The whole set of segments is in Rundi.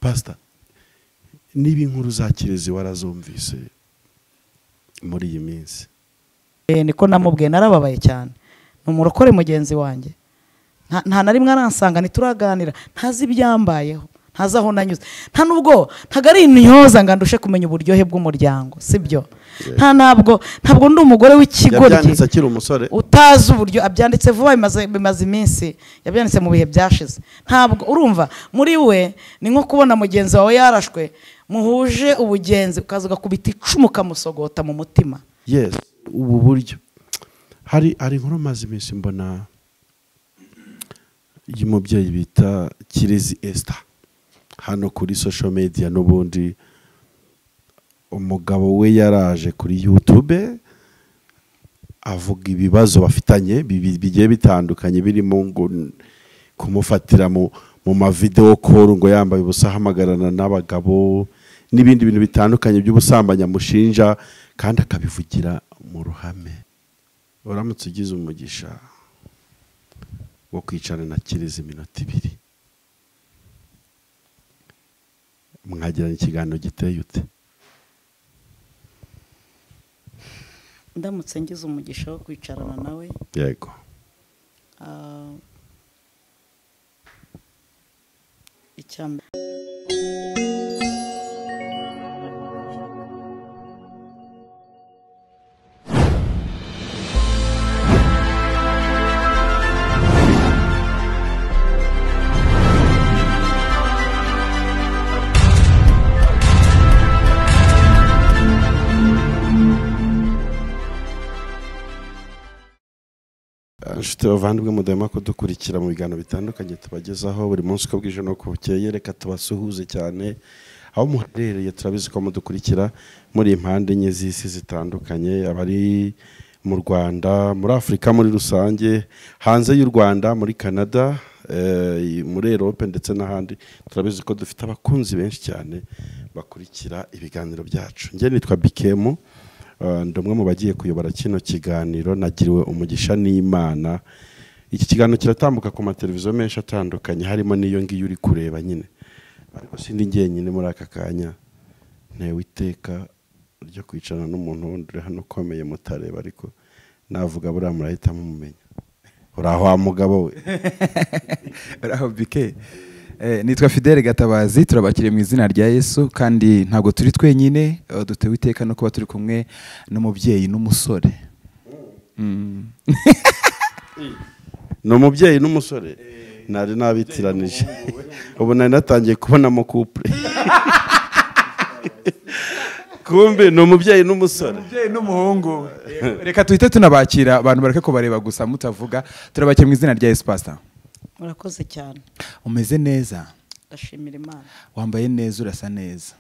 Pastor, niba inkuru za Kirezi warazumvise muri iyi minsi? Niko namubwiye, narababaye cyane. Ni umurokore mugenzi wanjye, nta na rimwe aransanga, ntituraganira, ntazi ibyambayeho, ntazi aho nanyuze, nta nubwo ntago ari intyoza ngo andushe kumenya uburyohe bw'umuryango, sibyo? Nta ntabwo ndi umugore w'ikigoryi. Yabyanditse akiri umusore utazi uburyo abyanditse vuba, bimaze iminsi, yabyanditse mu bihe byashize. Ntabwo urumva muri we ni nko kubona mugenzi wawe yarashwe muhuje ubugenzi, ukaza ugakubita icumu ukamusogota mu mutima. Yes, ubu buryo hari inkuru maze iminsi mbona y'umubyeyi bita Kirezi Esther hano kuri social media. N'ubundi umugabo we yaraje kuri YouTube avuga ibibazo bafitanye bigiye bitandukanye, birimo ngo kumufatira mu ma video call ngo yambaye ubusa ahamagarana n'abagabo n'ibindi bintu bitandukanye by'ubusambanyi amushinja, kandi akabivugira mu ruhame. Uramutse ugize umugisha wo kwicarana na Kirezi iminota ibiri, mwagirana ikiganiro giteye ute? Ndamutse ngize umugisha wo kwicarana nawe, yego, icyambere inshuti bavandimwe mudahwema kudukurikira mu biganiro bitandukanye tubagezaho buri munsi uko bwije n'uko bukeye, reka tubasuhuze cyane aho muherereye. Turabizi ko mudukurikira muri impande enye z'isi zitandukanye, abari mu Rwanda, muri Afurika muri rusange, hanze y'u Rwanda, muri Canada, muri Europe ndetse n'ahandi. Turabizi ko dufite abakunzi benshi cyane bakurikira ibiganiro byacu. Njye nitwa Bikemu, ndi umwe mu bagiye kuyobora kino kiganiro, nagiriwe umugisha n'Imana. Iki kiganiro kiratambuka ku mateleviziyo menshi atandukanye, harimo n'iyo ngiyo uri kureba nyine, ariko sindi njyenyine muri aka kanya. Ntewe iteka ryo kwicarana n'umuntu wundi uri hano ukomeye mutareba, ariko navuga buriya murahita mumumenya. Uraho wa mugabo we? Uraho Bike. Nitwa Fidele Gatabazi, turabakiriye mu izina rya Yesu, kandi ntabwo turi twenyine, dutewe iteka no kuba turi kumwe n'umubyeyi n'umusore. Ni umubyeyi n'umusore, nari nabitiranije, ubu nari natangiye kubonamo couple. Kumbe ni umubyeyi n'umusore, umubyeyi n'umuhungu. Reka tuhite tunabakira abantu bareke kubareba gusa mutavuga. Turabakiriye mu izina rya Yesu. Pastor, murakoze cyane. Umeze neza? Ndashimira Imana. Wambaye neza, urasa neza.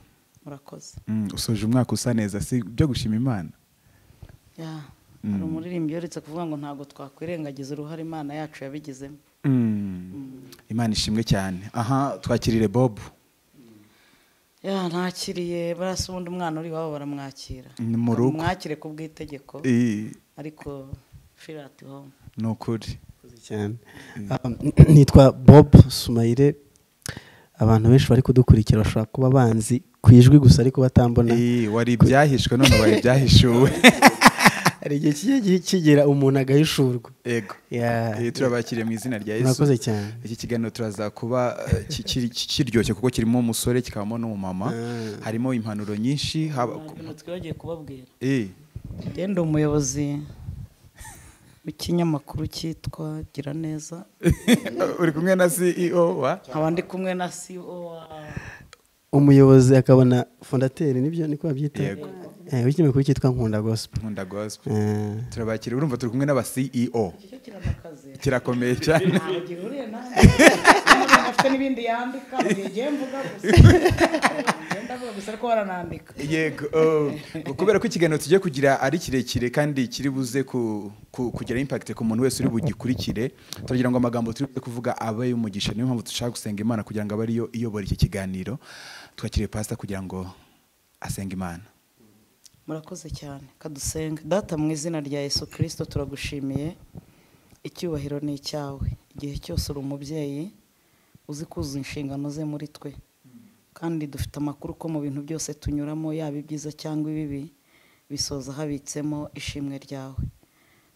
Murakoze. Usoje umwaka usa neza, si byo gushima Imana? Ya, hari umuririmbyi yoretse kuvuga ngo ntabwo twakwirengagiza uruhare Imana yacu yabigizemo. Imana ishimwe cyane. Aha twakirire Bob. Ya, ntakiriye barasa ubundi umwana uri wabo baramwakira. Mu rugo. Mwakire ku bw'itegeko. Ariko feel at home. No kuri. Cyane. Nitwa Bob Sumayire. Abantu benshi bari kudukurikira bashobora kuba banzi ku ijwi gusa ariko batambona. Wari ibyahishwe none wari ibyahishuwe. Hari igihe kijya kigera umuntu agahishurwa. Yego. Turabakiriye mu izina rya Yesu. Murakoze cyane. Iki kiganiro turaza kuba kiryoshye kuko kirimo umusore kikabamo n'umumama, harimo impanuro nyinshi. Twibagiye kubabwira. Genda umuyobozi w'ikinyamakuru cyitwa Gira Neza. Uri kumwe na CEO wa? Nkaba ndi kumwe na CEO wa umuyobozi akabona fondateur, nibyo niko babyita. W'ikinyamakuru cyitwa Nkunda Gospel. Nkunda Gospel. Turabakira, urumva turi kumwe n'aba CEO. Kirakomeye cyane. Ntabwo gihuriye nanjye. Afite n'ibindi yandika, ngiye mvuga gusa. Ndavuga gusa ariko waranandika. Yego, kubera ko ikiganiro tugiye kugira ari kirekire kandi kiri buze kugira impact ku muntu wese uri bugikurikire, turagira ngo amagambo turi kuvuga abe y'umugisha. Niyo mpamvu dushaka gusenga Imana kugira ngo abe ariyo iyobora iki kiganiro. Twakiriye pastor kugira ngo asenge Imana. Murakoze cyane. Kadusenga. Data mu izina rya Yesu Kristo turagushimiye. Icyubahiro ni icyawe. Igihe cyose uri umubyeyi uzi kuzuza inshingano ze muri twe. Kandi dufite amakuru ko mu bintu byose tunyuramo, yaba ibyiza cyangwa ibibi, bisoza habitsemo ishimwe ryawe.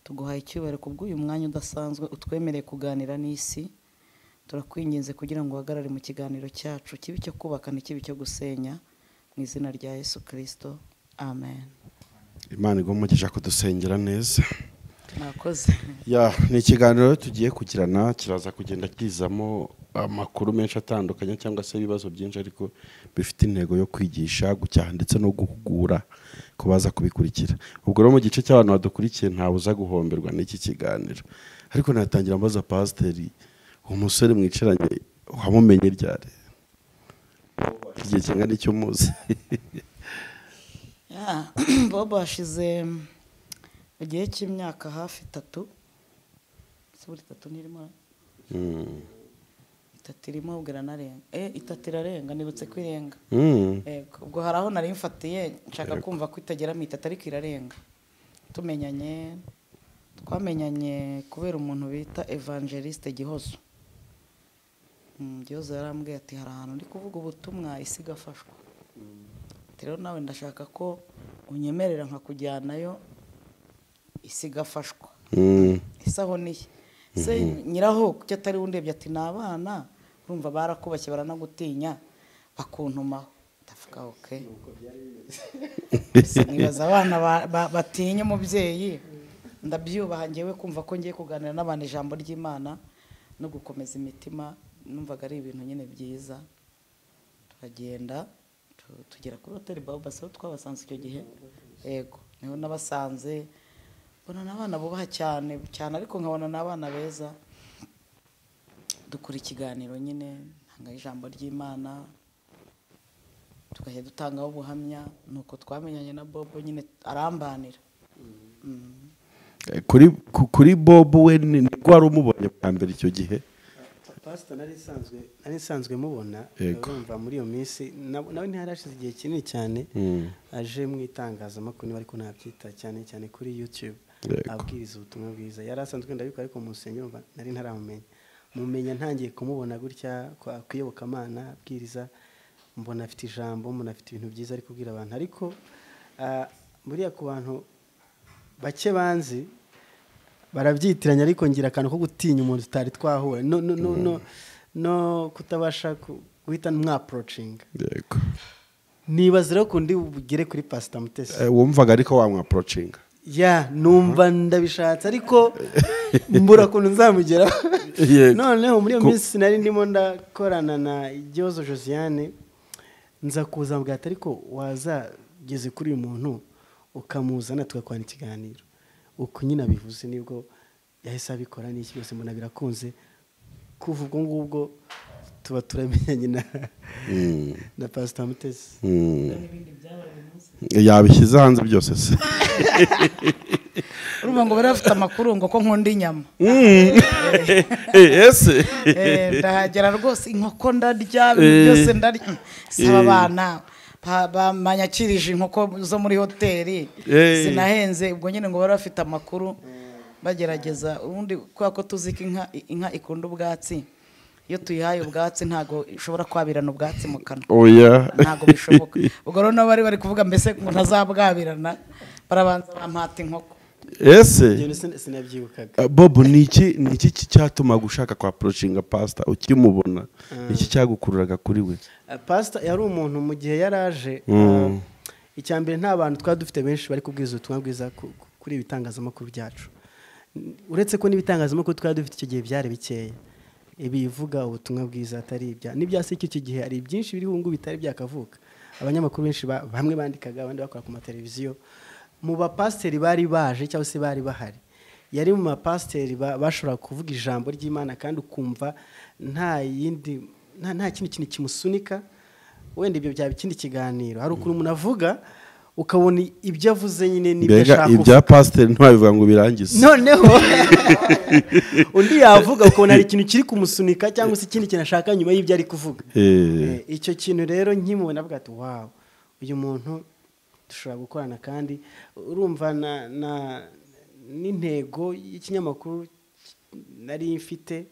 Tuguhaye icyubahiro kubw'uyu mwanya udasanzwe utwemereye kuganira n'isi. Turakwinginze kugira ngo uhagarare mu kiganiro cyacu, kibe icyo kubaka ntikibe icyo gusenya, mu izina rya Yesu Kristo, amen. Imana iguhe umugisha kudusengera neza. Mwakoze. Ya, ni ikiganiro tugiye kugirana, kiraza kugenda kizamo amakuru menshi atandukanye cyangwa se ibibazo byinshi, ariko bifite intego yo kwigisha, gucyaha ndetse no guhugura kubaza kubikurikira. Ubwo rero mu gice cy'abantu badukurikiye ntawe uza guhomberwa n'iki kiganiro. Ariko natangira mbaza pasiteri, umusore mwicaranye wamumenye ryari? Igihe kingana icyo muzi? Ya, Bobo hashize igihe cy'imyaka hafi 3. Se buri 3 nirimo? 3 irimo ubwo iranarenga. 3 irarenga, nibutse ko irenga. Yego, ubwo hari aho nari mfatiye nshaka kumva ko itagera mu 3 ariko irarenga. Tumenyanye, twamenyanye kubera umuntu bita Evangeliste Gihozo. Gihozo yarambwiye ati hari ahantu ndi kuvuga ubutumwa isi igafashwa. Rero nawe ndashaka ko unyemerera nkakujyanayo isi igafashwa. Isaho niye. Se nyiraho kuki atari undebye ati nabana urumva barakubashye baranagutinya bakuntumaho. Ndavuga okay. Nibaza abana batinya umubyeyi, ndabyubaha ngewe kumva ko ngiye kuganira n'abantu ijambo ry'Imana no gukomeza imitima, numvaga ari ibintu nyine byiza. Turagenda tugera kuri Hotel Baobab, aho twabasanze icyo gihe. Yego, niho nabasanze, mbona n'abana bubaha cyane cyane, ariko nkabona n'abana beza. Dukora ikiganiro nyine, ntanga ijambo ry'Imana, tukajya dutangaho ubuhamya. Nuko twamenyanye na Bobo nyine arambanira. Kuri Bobo we nibwo wari umubonye bwa mbere icyo gihe? Pastor nari nsanzwe mubona, urumva muri iyo minsi nawe ntiharashize igihe kinini cyane aje mu itangazamakuru, niba ariko nabyita, cyane cyane kuri YouTube abwiriza ubutumwa bwiza. Yari asanzwe ndabikora, ariko mu rusengero nari ntaramumenya. Mumenya ntangiye kumubona gutya kwiyobokamana abwiriza, mbona afite ijambo, mbona afite ibintu byiza ari kubwira abantu. Ariko buriya ku bantu bake banzi barabyitiranya, ariko ngira akantu ko gutinya umuntu tutari twahura, no kutabasha guhita mwaapproachinga. Yego. Nibaza rero kundi bugere kuri Pastor Mutesi. Wumvaga ariko wamwaapproachinga? Ya, numva ndabishatse ariko mbura kuntu nzamugera. Noneho muri iyo minsi nari ndimo ndakorana na Gihozo Josiane, nza kuza mbwira ati ariko wazageze kuri uyu muntu ukamuzana tugakorana ikiganiro. Uko nyine abivuze nibwo yahise abikora, n'iki byose mbona birakunze. Kuva ubwo ngubwo tuba turamenyanye na Pastor Mutesi. Yabishyize hanze byose se? Urumva ngo bari bafite amakuru ngo ko nkunda inyama. Ese ndahagera rwose inkoko ndarya, byose ndarya. Saba abana bamanyakirije inkoko zo muri hoteli sinahenze. Ubwo nyine ngo bari bafite amakuru bagerageza. Ubundi kubera ko tuzi ko inka ikunda ubwatsi, iyo tuyihaye ubwatsi ntago ishobora kwabirana ubwatsi mu kanwa. Oya, ntago bishoboka. Ubwo rero nabo bari kuvuga mbese ngo ntazabwabirana, barabanza bampata inkoko. Ese sinabyibukaga. Bobo, ni iki cyatumaga ushaka kwa approachinga pastor ukimubona? Iki cyagukururaga kuri we? Pastor yari umuntu mu gihe yaraje, icya mbere nta bantu twari dufite benshi bari kubwiza ubutumwa bwiza kuri ibitangazamakuru byacu. Uretse ko n'ibitangazamakuru twari dufite icyo gihe byari bikeya ibivuga ubutumwa bwiza atari ibya n'ibyase. Icyo gihe hari byinshi biri hungu bitari byakavuka. Abanyamakuru benshi bamwe bandikaga, abandi bakora ku mateleviziyo. Mu bapasiteri bari baje cyangwa se bari bahari, yari mu bapasiteri bashobora kuvuga ijambo ry'Imana kandi ukumva nta yindi, nta kindi kintu kimusunika. Wenda ibyo byaba ikindi kiganiro. Hari ukuntu umuntu avuga ukabona ibyo avuze nyine n'ibyo ashaka kuvuga. Ibya pasiteri ntiwabivuga ngo birangize. Noneho undi yavuga ukabona hari ikintu kiri kumusunika cyangwa se ikindi kintu ashaka nyuma y'ibyo ari kuvuga. Icyo kintu rero nkimubona avuga ati wow, uyu muntu dushobora gukorana. Kandi urumva n'intego y'ikinyamakuru nari mfite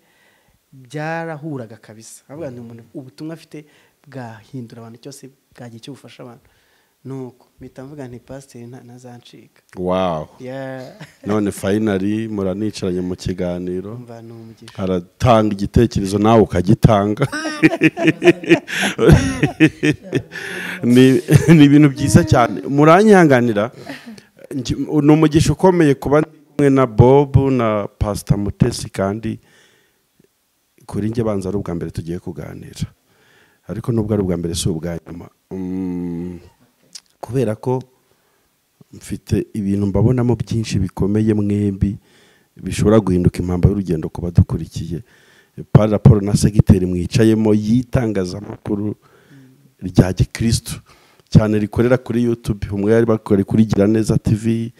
byarahuraga kabisa. Avuga nti umuntu ubutumwa afite bwahindura abantu cyose, bwagira icyo bufasha abantu. Nuko mpita mvuga nti pasiteri ntazancika. Wow. Yeah. None finally muranicaranye mu kiganiro, Umva, ni umugisha. aratanga igitekerezo nawe ukagitanga. Ni ibintu byiza cyane, muranyanganira. Ni umugisha ukomeye kuba ndi kumwe na Bob na Pastor Mutesi, kandi kuri njye banza ari ubwa mbere tugiye kuganira, ariko nubwo ari ubwa mbere si ubwa nyuma. Kubera ko mfite ibintu mbabonamo byinshi bikomeye mwembi bishobora guhinduka impamba y'urugendo ku badukurikiye. Par rapport na segiteri mwicayemo y'itangazamakuru rya gikristo cyane rikorera kuri YouTube, umwe yari bakora kuri Giraneza TV,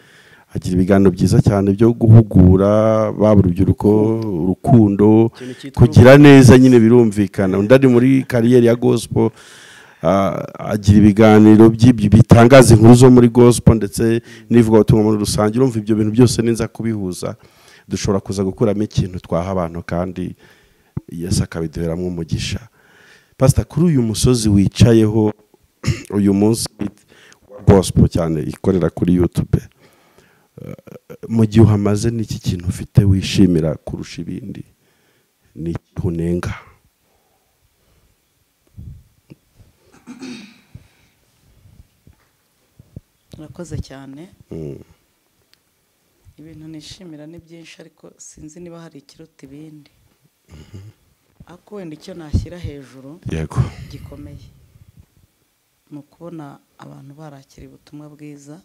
agira ibiganiro byiza cyane byo guhugura baba urubyiruko, urukundo, Ikintu cyitwa kugira neza nyine birumvikana. Undi ari muri kariyeri ya gospel, agira ibiganiro bitangaza inkuru zo muri gospel ndetse n'ivugabutumwa muri rusange. Urumva ibyo bintu byose ninza kubihuza dushobora kuza gukuramo ikintu twaha abantu, kandi Yesu akabiduheramo umugisha. Pastor, kuri uyu musozi wicayeho uyu munsi wa gospel cyane ikorera kuri YouTube, mu gihe uhamaze n'iki kintu ufite wishimira kurusha ibindi, ni iki unenga? Murakoze cyane. Ibintu nishimira ni byinshi, ariko sinzi niba hari ikiruta ibindi. Ariko wenda icyo nashyira hejuru Yego. gikomeye ni ukubona abantu barakira ubutumwa bwiza,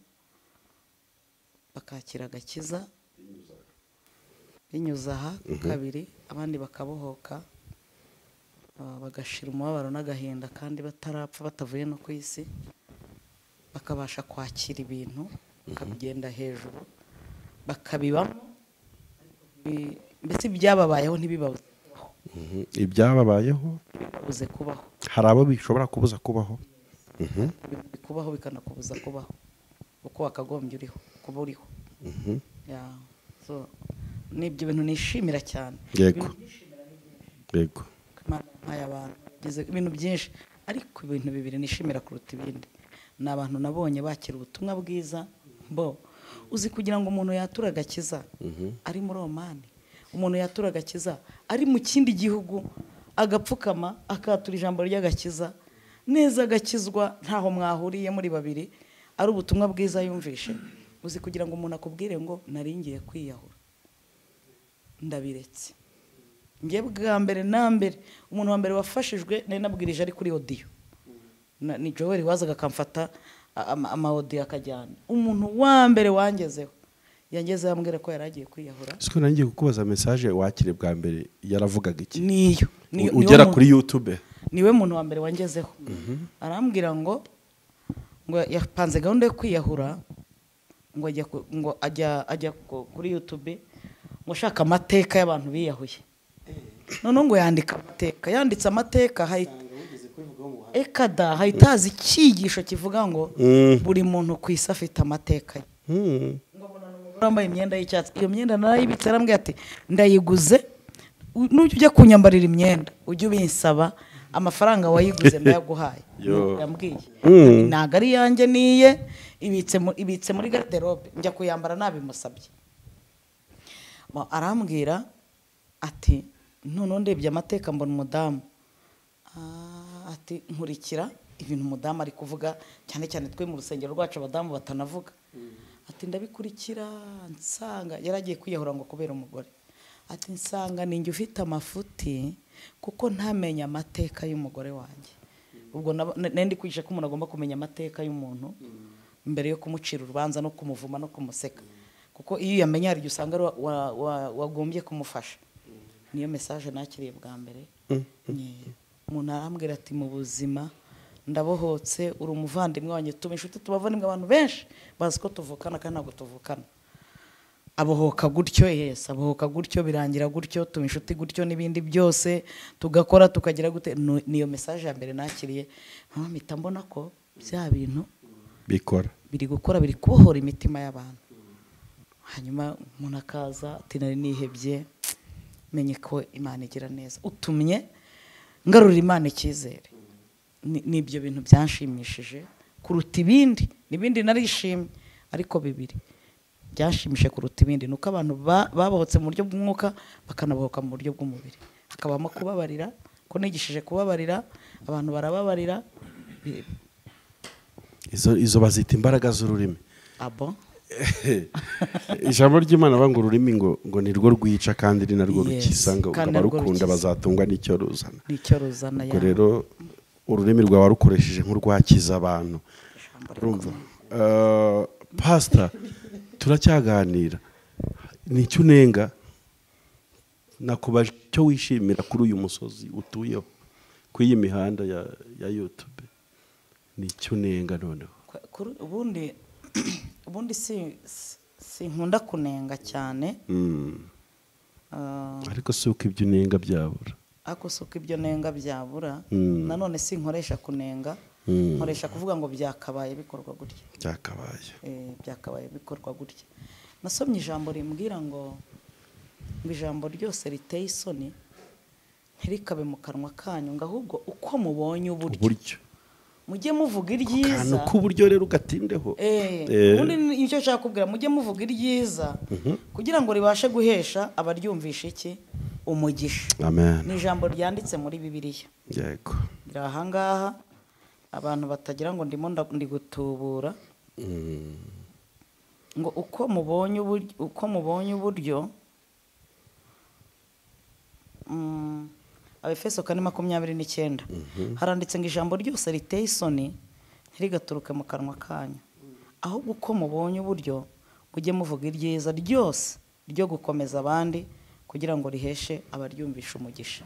bakakira agakiza binyuze aha kabiri, abandi bakabohoka, bagashira umubabaro n'agahinda kandi batarapfa, batavuye no ku isi, bakabasha kwakira ibintu bakabigenda hejuru, bakabibamo, mbese ibyababayeho ntibibabuze kubaho. Ibyababayeho Ntibibabuze kubaho. Hari abo bishobora kubuza kubaho. Kubaho bikanakubuza kubaho uko wakagombye uriho kuba uriho. Yeah. So, ni ibyo bintu nishimira cyane. Yego. Ibintu nishimira ni byinshi. Yego. Imana yampaye abantu, yagize ibintu byinshi, ariko ibintu bibiri nishimira kuruta ibindi ni abantu nabonye bakira ubutumwa bwiza. Bo uzi kugira ngo umuntu yature agakiza ari muri Omani, umuntu yature agakiza ari mu kindi gihugu, agapfukama akatura ijambo ry'agakiza neza, agakizwa ntaho mwahuriye muri babiri, ari ubutumwa bwiza yumvishe. Uzi kugira ngo umuntu akubwire ngo nari ngiye kwiyahura ndabiretse. Njye bwa mbere na mbere umuntu wa mbere wafashijwe nari nabwirije ari kuri audio, ni Joel wazaga akamfata ama audio akajyana. Umuntu wa mbere wangezeho yangezeho ambwira ko yari agiye kwiyahura. Siko nangiye kukubaza message wakire bwa mbere yaravugaga iki? Niyo Ugera kuri YouTube niwe muntu wa mbere wangezeho. Arambwira ngo yapanze gahunda yo kwiyahura, ngo ajya ngo ajya kuri YouTube ngo ashaka amateka y'abantu biyahuye. None ngo yandika amateka, yanditse amateka ekada hahitaza icyigisho kivuga ngo buri muntu ku isi afite amateka ye. Ngo mbona umugore wambaye imyenda y'icyatsi, iyo myenda narayibitse, arambwira ati ndayiguze, nujya ujya kunyambarira imyenda ujye ubinsaba amafaranga wayiguze ndayaguhaye. Yambwiye ntago ari yanjye niye, ibitse muri garderobe, njya kuyambara nabimusabye. Arambwira ati none ndebye amateka mbona umudamu, ati nkurikira ibintu umudamu ari kuvuga, cyane cyane twe mu rusengero rwacu abadamu batanavuga. Ati ndabikurikira nsanga yaragiye kwiyahura ngo kubera umugore. Ati nsanga ninjye ufite amafuti kuko ntamenya amateka y'umugore wanjye. Ubwo nandi kwigisha ko umuntu agomba kumenya amateka y'umuntu mbere yo kumucira urubanza no kumuvuma no kumuseka, kuko iyo yamenya hari usanga wagombye kumufasha. Niyo message nakiriye bwa mbere. Umuntu arambwira ati mu buzima ndabohotse, uri umuvandimwe wanjye, tuba inshuti, tubavandimwe abantu benshi bazi ko tuvukana kandi ntabwo tuvukana. Abohoka gutyo, yes, abohoka gutyo, birangira gutyo, tuba inshuti gutyo n'ibindi byose tugakora tukagira gute. Niyo message ya mbere nakiriye. Mpita mbona ko bya bintu bikora, biri gukora, biri kubohora imitima y'abantu. Hanyuma umuntu akaza ati nari nihebye, menye ko Imana igira neza, utumye ngarurira Imana icyizere. Ni ibyo bintu byanshimishije kuruta ibindi. N'ibindi narishimye, ariko bibiri byanshimishije kuruta ibindi ni uko abantu babohotse mu buryo bw'umwuka, bakanabohoka mu buryo bw'umubiri, hakabamo kubabarira, ko nigishije kubabarira, abantu barababarira. Izo bazita imbaraga z'ururimi. Abo. Ijambo ry'Imana banga ururimi ngo ni rwo rwica kandi ni narwo Yes, rukiza, ngo kandi narwo abarukunda rukiza. bazatungwa n'icyo ruzana. Nicyo ruzana. Ubwo Ya. rero ururimi rwawe warukoresheje nk'urwakiza abantu. Ijambo Urumva, pastor, turacyaganira. Ni icyo unenga, nakubaje icyo wishimira kuri uyu musozi utuyeho, kuri iyi mihanda ya YouTube. Ni icyo unenga noneho? Ubundi sinkunda kunenga cyane. Ariko si uko ibyo unenga byabura. Ariko si uko ibyo nenga byabura. Nanone sinkoresha kunenga, nkoresha kuvuga ngo byakabaye bikorwa gutya. Byakabaye. Byakabaye bikorwa gutya. Nasomye ijambo rimbwira ngo ijambo ryose riteye isoni ntirikabe mu kanwa kanyu, ngo ahubwo uko mubonye uburyo uburyo mujye muvuga kantu iryiza. K'uburyo rero ugatindeho. Ubundi nicyo nshaka kubwira, mujye muvuga iryiza kugira ngo ribashe guhesha abaryumvisha iki? Umugisha. Amen. Ni ijambo ryanditse muri Bibiliya. Riri ahangaha, abantu batagira ngo ndimo ndi gutubura. Ngo uko mubonye uburyo, Abefeso 4:29, haranditse ngo ijambo ryose riteye isoni ntirigaturuke mu kanwa kanyu, ahubwo uko mubonye uburyo mujye muvuga iryiza ryose ryo gukomeza abandi kugira ngo riheshe abaryumvisha umugisha.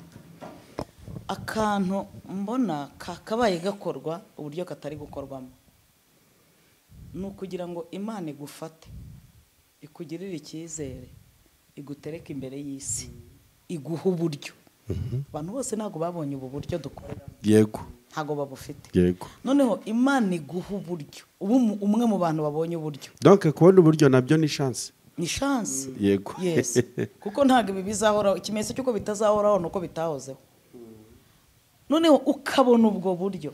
Akantu mbona kakabaye gakorwa uburyo katari gukorwamo ni ukugira ngo Imana igufate, ikugirire icyizere, igutereke imbere y'isi, iguha uburyo. Abantu bose ntabwo babonye ubu buryo dukoreramo. Ntabwo babufite. Noneho Imana iguha uburyo, ubu umwe mu bantu babonye uburyo. Donc kubona uburyo nabyo ni chance. Ni chance. Yes, kuko ntabwo ibi bizahoraho. Ikimenyetso cy'uko bitazahoraho ni uko bitahozeho. Noneho ukabona ubwo buryo,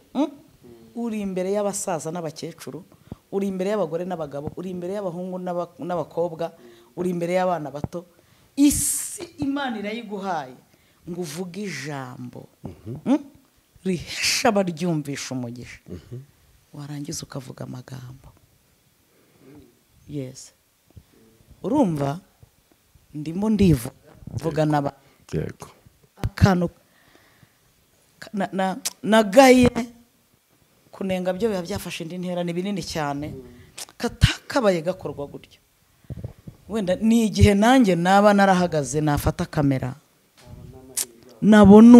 Uri imbere y'abasaza n'abakecuru, uri imbere y'abagore n'abagabo, uri imbere y'abahungu n'abakobwa, uri imbere y'abana bato. Isi Imana irayiguhaye ngo uvuge ijambo, rihesha abaryumvisha umugisha, warangiza ukavuga amagambo. Yes, urumva ndimo ndivuga, vuga n'aba akantu nagaye kunenga byo biba byafashe indi ntera, ni binini cyane, katakabaye gakorwa gutyo. Wenda ni igihe nanjye naba narahagaze, nafata kamera, nabona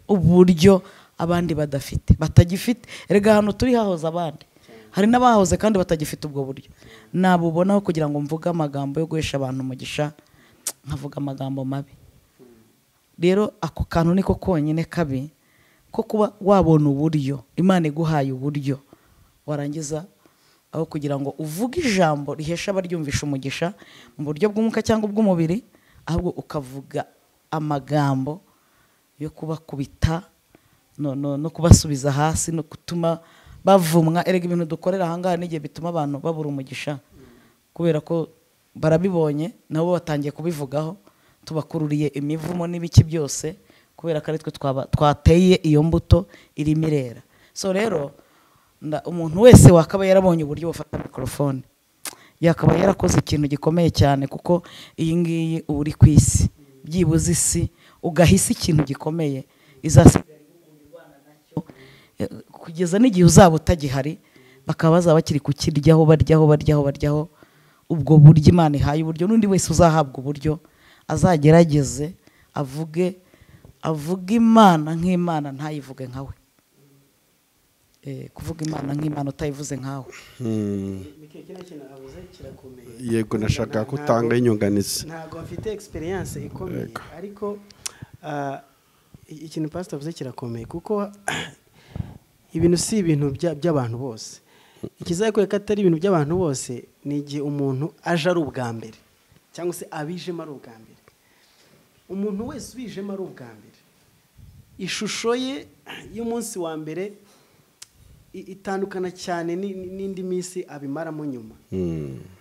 uburyo abandi badafite, batagifite. Erega ahantu turi hahoze abandi, hari n'abahoze kandi batagifite ubwo buryo. Nabubonaho kugira ngo mvuge amagambo yo guhesha abantu umugisha, nkavuga amagambo mabi. Rero ako kantu niko konyine kabi ko kuba wabona uburyo, Imana iguhaye uburyo, warangiza aho kugira ngo uvuge ijambo rihesha abaryumvisha umugisha mu buryo bw'umwuka cyangwa ubw'umubiri, ahubwo ukavuga amagambo yo kubakubita no kubasubiza hasi no gutuma bavumwa. Erega ibintu dukorera ahangaha n'igihe bituma abantu babura umugisha, kubera ko barabibonye, nabo batangiye kubivugaho, tubakururiye imivumo n'ibiki byose, kubera ko ari twe twateye iyo mbuto irimo irera. So rero umuntu wese wakaba yarabonye uburyo bufata mikorofone yakaba yarakoze ikintu gikomeye cyane, kuko iyi ngiyi uba uri ku isi, byibuze isi ugahisa ikintu gikomeye izasigara irwana nacyo, kugeza n'igihe uzaba utagihari, bakaba bazaba bakiri kukiryaho, baryaho, baryaho, baryaho. Ubwo buryo Imana ihaye uburyo, n'undi wese uzahabwa uburyo azagerageze avuge Imana nk'Imana, ntayivuge nkawe. Kuvuga Imana nk'Imana utayivuze nkawe. Mike, kino kintu avuze kirakomeye. Yego, nashaka ko utanga inyunganizi. Ntabwo mfite experience ikomeye, ariko ikintu pastor avuze kirakomeye, kuko ibintu si ibintu by'abantu bose. Ikizakwereka atari ibintu by'abantu bose ni igihe umuntu aje ari ubwa mbere, cyangwa se abijemo ari ubwa mbere. Umuntu wese ubijemo ari ubwa mbere, ishusho ye y'umunsi wa mbere itandukana cyane n'indi minsi abimaramo nyuma.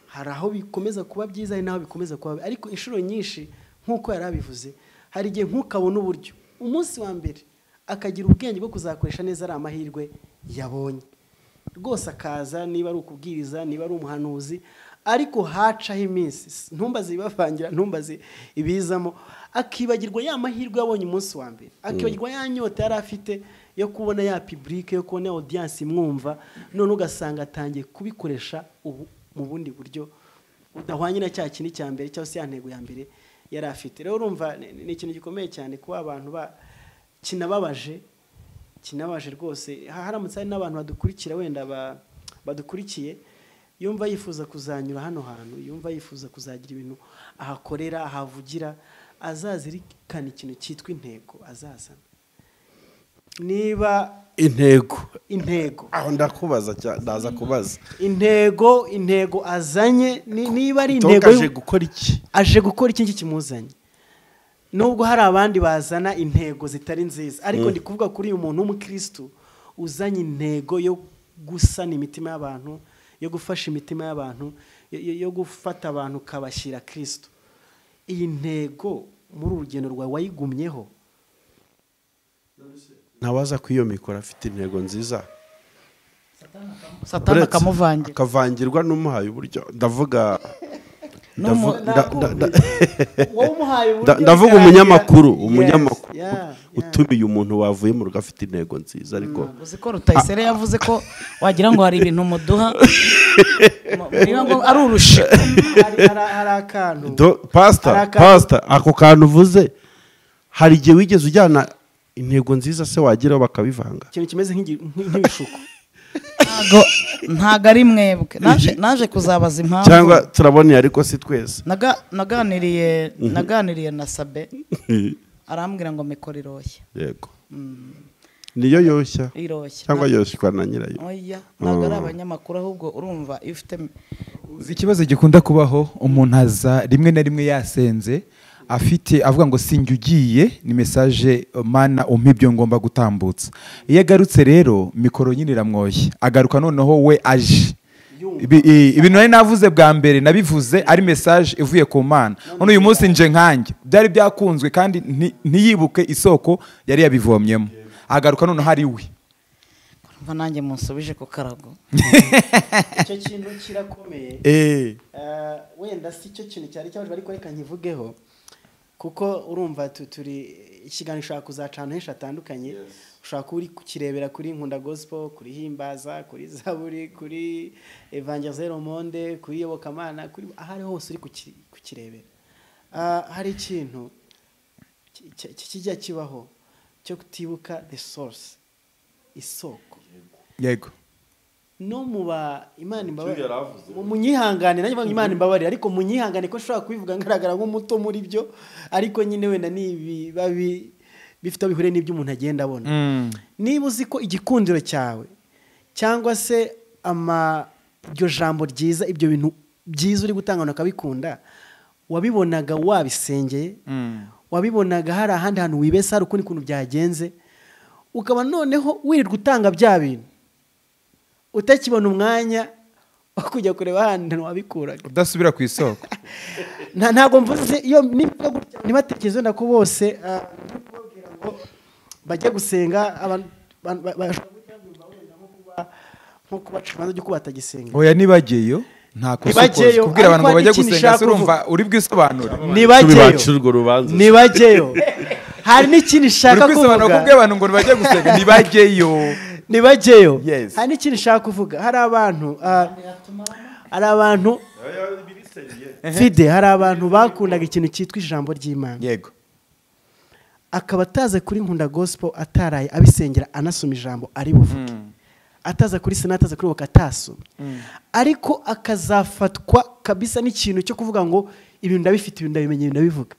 Hari aho bikomeza kuba byiza, hari n'aho bikomeza kuba, ariko inshuro nyinshi nk'uko yari abivuze, hari igihe nk'ukabona uburyo umunsi wa mbere akagira ubwenge bwo kuzakoresha neza ari amahirwe yabonye rwose, akaza niba ari ukubwiriza, niba ari umuhanuzi, ariko hacaho iminsi ntumbaze ibibavangira, ntumbaze ibizamo, akibagirwa ya mahirwe yabonye umunsi wa mbere, akibagirwa ya nyota yari afite yo kubona ya public, yo kubona audience imwumva, none ugasanga atangiye kubikoresha ubu mu bundi buryo budahwanye na cya kintu cya mbere cyangwa se ya ntego ya mbere yari afite. Rero urumva ni ikintu gikomeye cyane kuba abantu kinababaje rwose. Haramutse hari n'abantu badukurikira wenda badukurikiye, yumva yifuza kuzanyura hano hantu, yumva yifuza kuzagira ibintu ahakorera, ahavugira, azazirikana ikintu cyitwa intego azazana. Niba intego aho ndakubaza, ndaza kubaza intego azanye, niba ari intego aje gukora iki, aje gukora iki kimuzanye. Nubwo hari abandi bazana intego zitari nziza, ariko ndi kuvuga kuri uyu muntu w'umukristo uzanye intego yo gusana imitima y'abantu, yo gufasha imitima y'abantu, yo gufata abantu kabashyira Kristo. Iyi ntego muri urugendo rwawe wayigumyeho. Ntawaza kwiyomikora afite intego nziza, Satani akamuvangira, akavangirwa n'umuhaye uburyo. Ndavuga ndavuga umunyamakuru utumiye umuntu wavuye mu rugo afite intego nziza, ariko uzi ko Rutayisire yavuze ko wagira ngo hari ibintu muduha ngo ari urushiko. Hari akantu pastor ako kantu uvuze, hari igihe wigeze ujyana intego nziza se wageraho bakabivanga, ikintu kimeze nk'ibishuko. Ntago ari mwebwe, naje kuzabaza impamvu cyangwa turaboneye, ariko si twese. Naganiriye na Sabe, arambwira ngo mikoro iroshya. Yego, niyo yoshya cyangwa yoshywa na nyirayo. Oya, ntago ari abanyamakuru, ahubwo urumva iyo ufite ikibazo gikunda kubaho, umuntu aza rimwe na rimwe yasenze afite avuga ngo sinjye ugiye, ni message mana umpa ibyo ngomba gutambutsa. Iyo agarutse rero mikoro nyine iramwoshya, agaruka noneho we aje ibintu nari navuze bwa mbere nabivuze ari message ivuye ku Mana, none uyu munsi nje nkanjye byari byakunzwe kandi ntiyibuke isoko yari yabivomyemo, agaruka noneho ari we. Urumva nanjye munsubije ku karago. Icyo kintu kirakomeye. Wenda si cyo kintu cyari cyabajwe, ariko reka nkivugeho kuko urumva turi ikiganiro ushaka kuzaca ahantu henshi hatandukanye. Ushaka uri kukirebera kuri Nkunda Gospel, kuri Himbaza, kuri Zaburi, kuri Evangelizero Monde, kuri Yobokamana, kuri ahari hose uri kukirebera. Hari ikintu kijya kibaho cyo kutibuka the source, isoko. Yego. No muba Imana imbabarire, munyihangane nanjye Imana imbabarire, ariko munyihangane ko nshobora kubivuga ngaragara nk'umuto muri byo, ariko nyine wenda ni babi bifite bihure n'ibyo umuntu agenda abona. Niba uzi ko igikundiro cyawe cyangwa se iryo jambo ryiza, ibyo bintu byiza uri gutanga ukabikunda, wabibonaga wabisengeye, wabibonaga hari ahandi hantu wibesa, hari ukundi kuntu byagenze, ukaba noneho wirirwa utanga bya bintu utakibona umwanya wo kujya kureba ahantu wabikuraga, udasubira ku isoko. Ntabwo mvuze iyo niba gutya ntibatekereze wenda ko bose kubabwira ngo bajye gusenga, abantu nko kubaca imanza by'uko batagisenga. Oya, nibageyo nta kosa kubwira abantu ngo bajye gusenga, urumva uri bwisobanure. Nibageyo hari n'ikindi nshaka kuvuga, kubwira abantu ngo bajye gusenga, nibageyo nibageyo. Hari n'ikindi nshaka kuvuga, hari abantu fide, hari abantu bakundaga ikintu cyitwa ijambo ry'Imana. Yego. Akaba ataza kuri Nkunda Gospel ataraye abisengera, anasoma ijambo ari buvuge, ataza kuri Sena, ataza kuri Boka, ariko akazafatwa kabisa n'ikintu cyo kuvuga ngo ibintu ndabifite, ibintu ndabimenye, ibintu ndabivuga.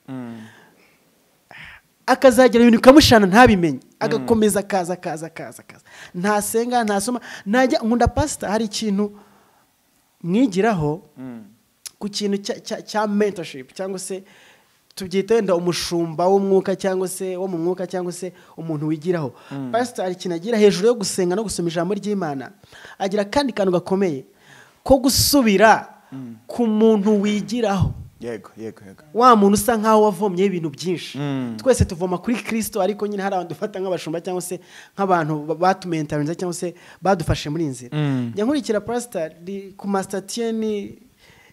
Akazagira ibintu bikamushana ntabimenye, agakomeza kaza kaza kaza kaza, ntasenga, ntasoma, najya. Nkunda pastor, hari ikintu mwigiraho ku kintu cya mentorship cyangwa se Tubyita wenda umushumba w'umwuka cyangwa se wo mu mwuka cyangwa se umuntu wigiraho. Pastor hari ikintu agira hejuru yo gusenga no gusoma ijambo ry'Imana, agira kandi kantu gakomeye ko gusubira ku muntu wigiraho. Yego yego yego. Wa muntu usa nkaho wavomye ibintu byinshi. Twese tuvoma kuri Kristo, ariko nyine hari abantu dufata nk'abashumba cyangwa se nk'abantu batumentarinze cyangwa se badufashe muri inzira. Njya nkurikira pastor ku mastatien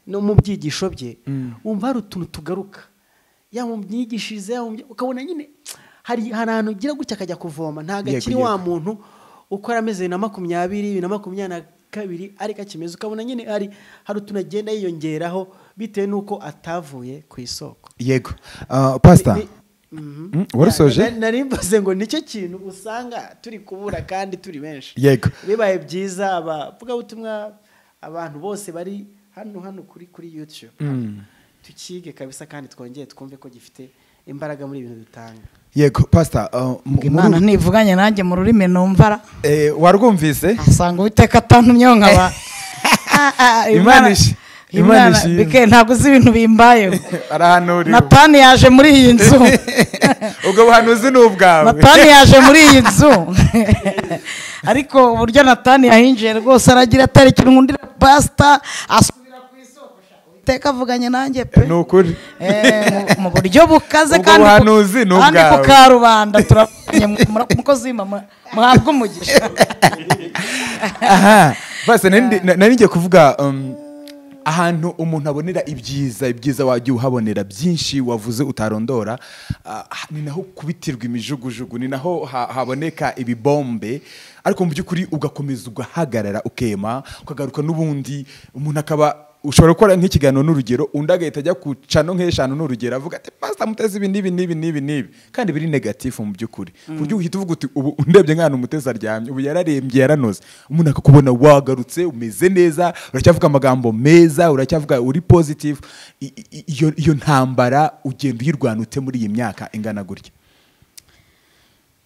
no mu byigisho bye, wumva hari utuntu tugaruka ya mu myigishirize, ukabona nyine hari ahantu ugira gutya akajya kuvoma, ntago akiri wa muntu ukora ameze na 20 na 22 ariko akimeze, ukabona nyine hari utuntu agenda yiyongeraho bitewe nuko atavuye ku isoko. Yego. Pastor warusoje? Nari mvuze ngo nicyo kintu usanga turi kubura kandi turi benshi. Yego. Bibaye byiza abavuga ubutumwa abantu bose bari hano kuri YouTube tukige kabisa kandi twongeye twumve ko gifite imbaraga muri ibintu dutanga. Yego pastor, Imana ntivuganye nanjye mu rurimi numvara. Warwumvise? Asanga Uwiteka atantumyeho nkaba. Imana bike ntabwo uzi ibintu bimbayeho. Arahanuriwe. Natani yaje muri iyi nzu. Ubwo buhanuzi ni ubwawe. Natani yaje muri iyi nzu. Ariko uburyo Natani yahinjiye rwose aragira atari kintu nkundira pastor asubira ku isoko. Uwiteka avuganye nanjye pe. Ni ukuri. Mu buryo bukaze kandi buhanuzi ni ubwawe. Kandi ku karubanda turabanye mukozi muhabwe umugisha. Aha. Basi nari ngiye kuvuga ahantu umuntu abonera ibyiza wagiye uhabonera byinshi wavuze utarondora, ni naho kubitirwa imijugujugu, ni naho haboneka ibibombe, ariko mu by'ukuri ugakomeza ugahagarara ukema ukagaruka n'ubundi. Umuntu akaba ushobora gukora nk'ikiganiro n'urugero, undi agahita ajya ku cano nk'eshanu n'urugero avuga ati pastor Mutesi ibi n'ibi n'ibi n'ibi n'ibi, kandi biri negative mu by'ukuri. Ku buryo uhita uvuga uti ubu ndebye nk'ahantu Mutesi aryamye, ubu yararembye yaranoze, umuntu akakubona wagarutse umeze neza, uracyavuga amagambo meza, uracyavuga uri positive. Iyo ntambara ugenda uyirwana ute muri iyi myaka ingana gutya?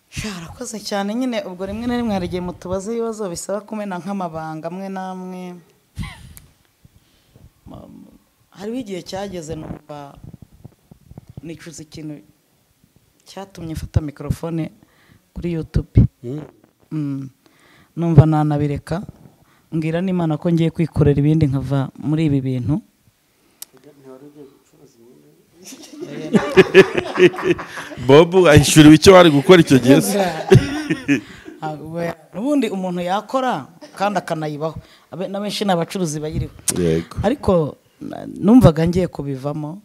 Harakoze cyane nyine. Ubwo rimwe na rimwe hari igihe mutubaze ibibazo bisaba kumena nk'amabanga amwe n'amwe. Hariho igihe cyageze numva nicuza ikintu cyatumye mfata mikrofone kuri YouTube. Numva nanabireka, mbwira n'Imana ko ngiye kwikorera ibindi nkava muri ibi bintu. Bob ahishuriwe icyo bari gukora icyo gihe. Ubundi umuntu yakora kandi akanayibaho, na benshi n'abacuruzi bayiriho. Yego. Ariko numvaga ngiye kubivamo.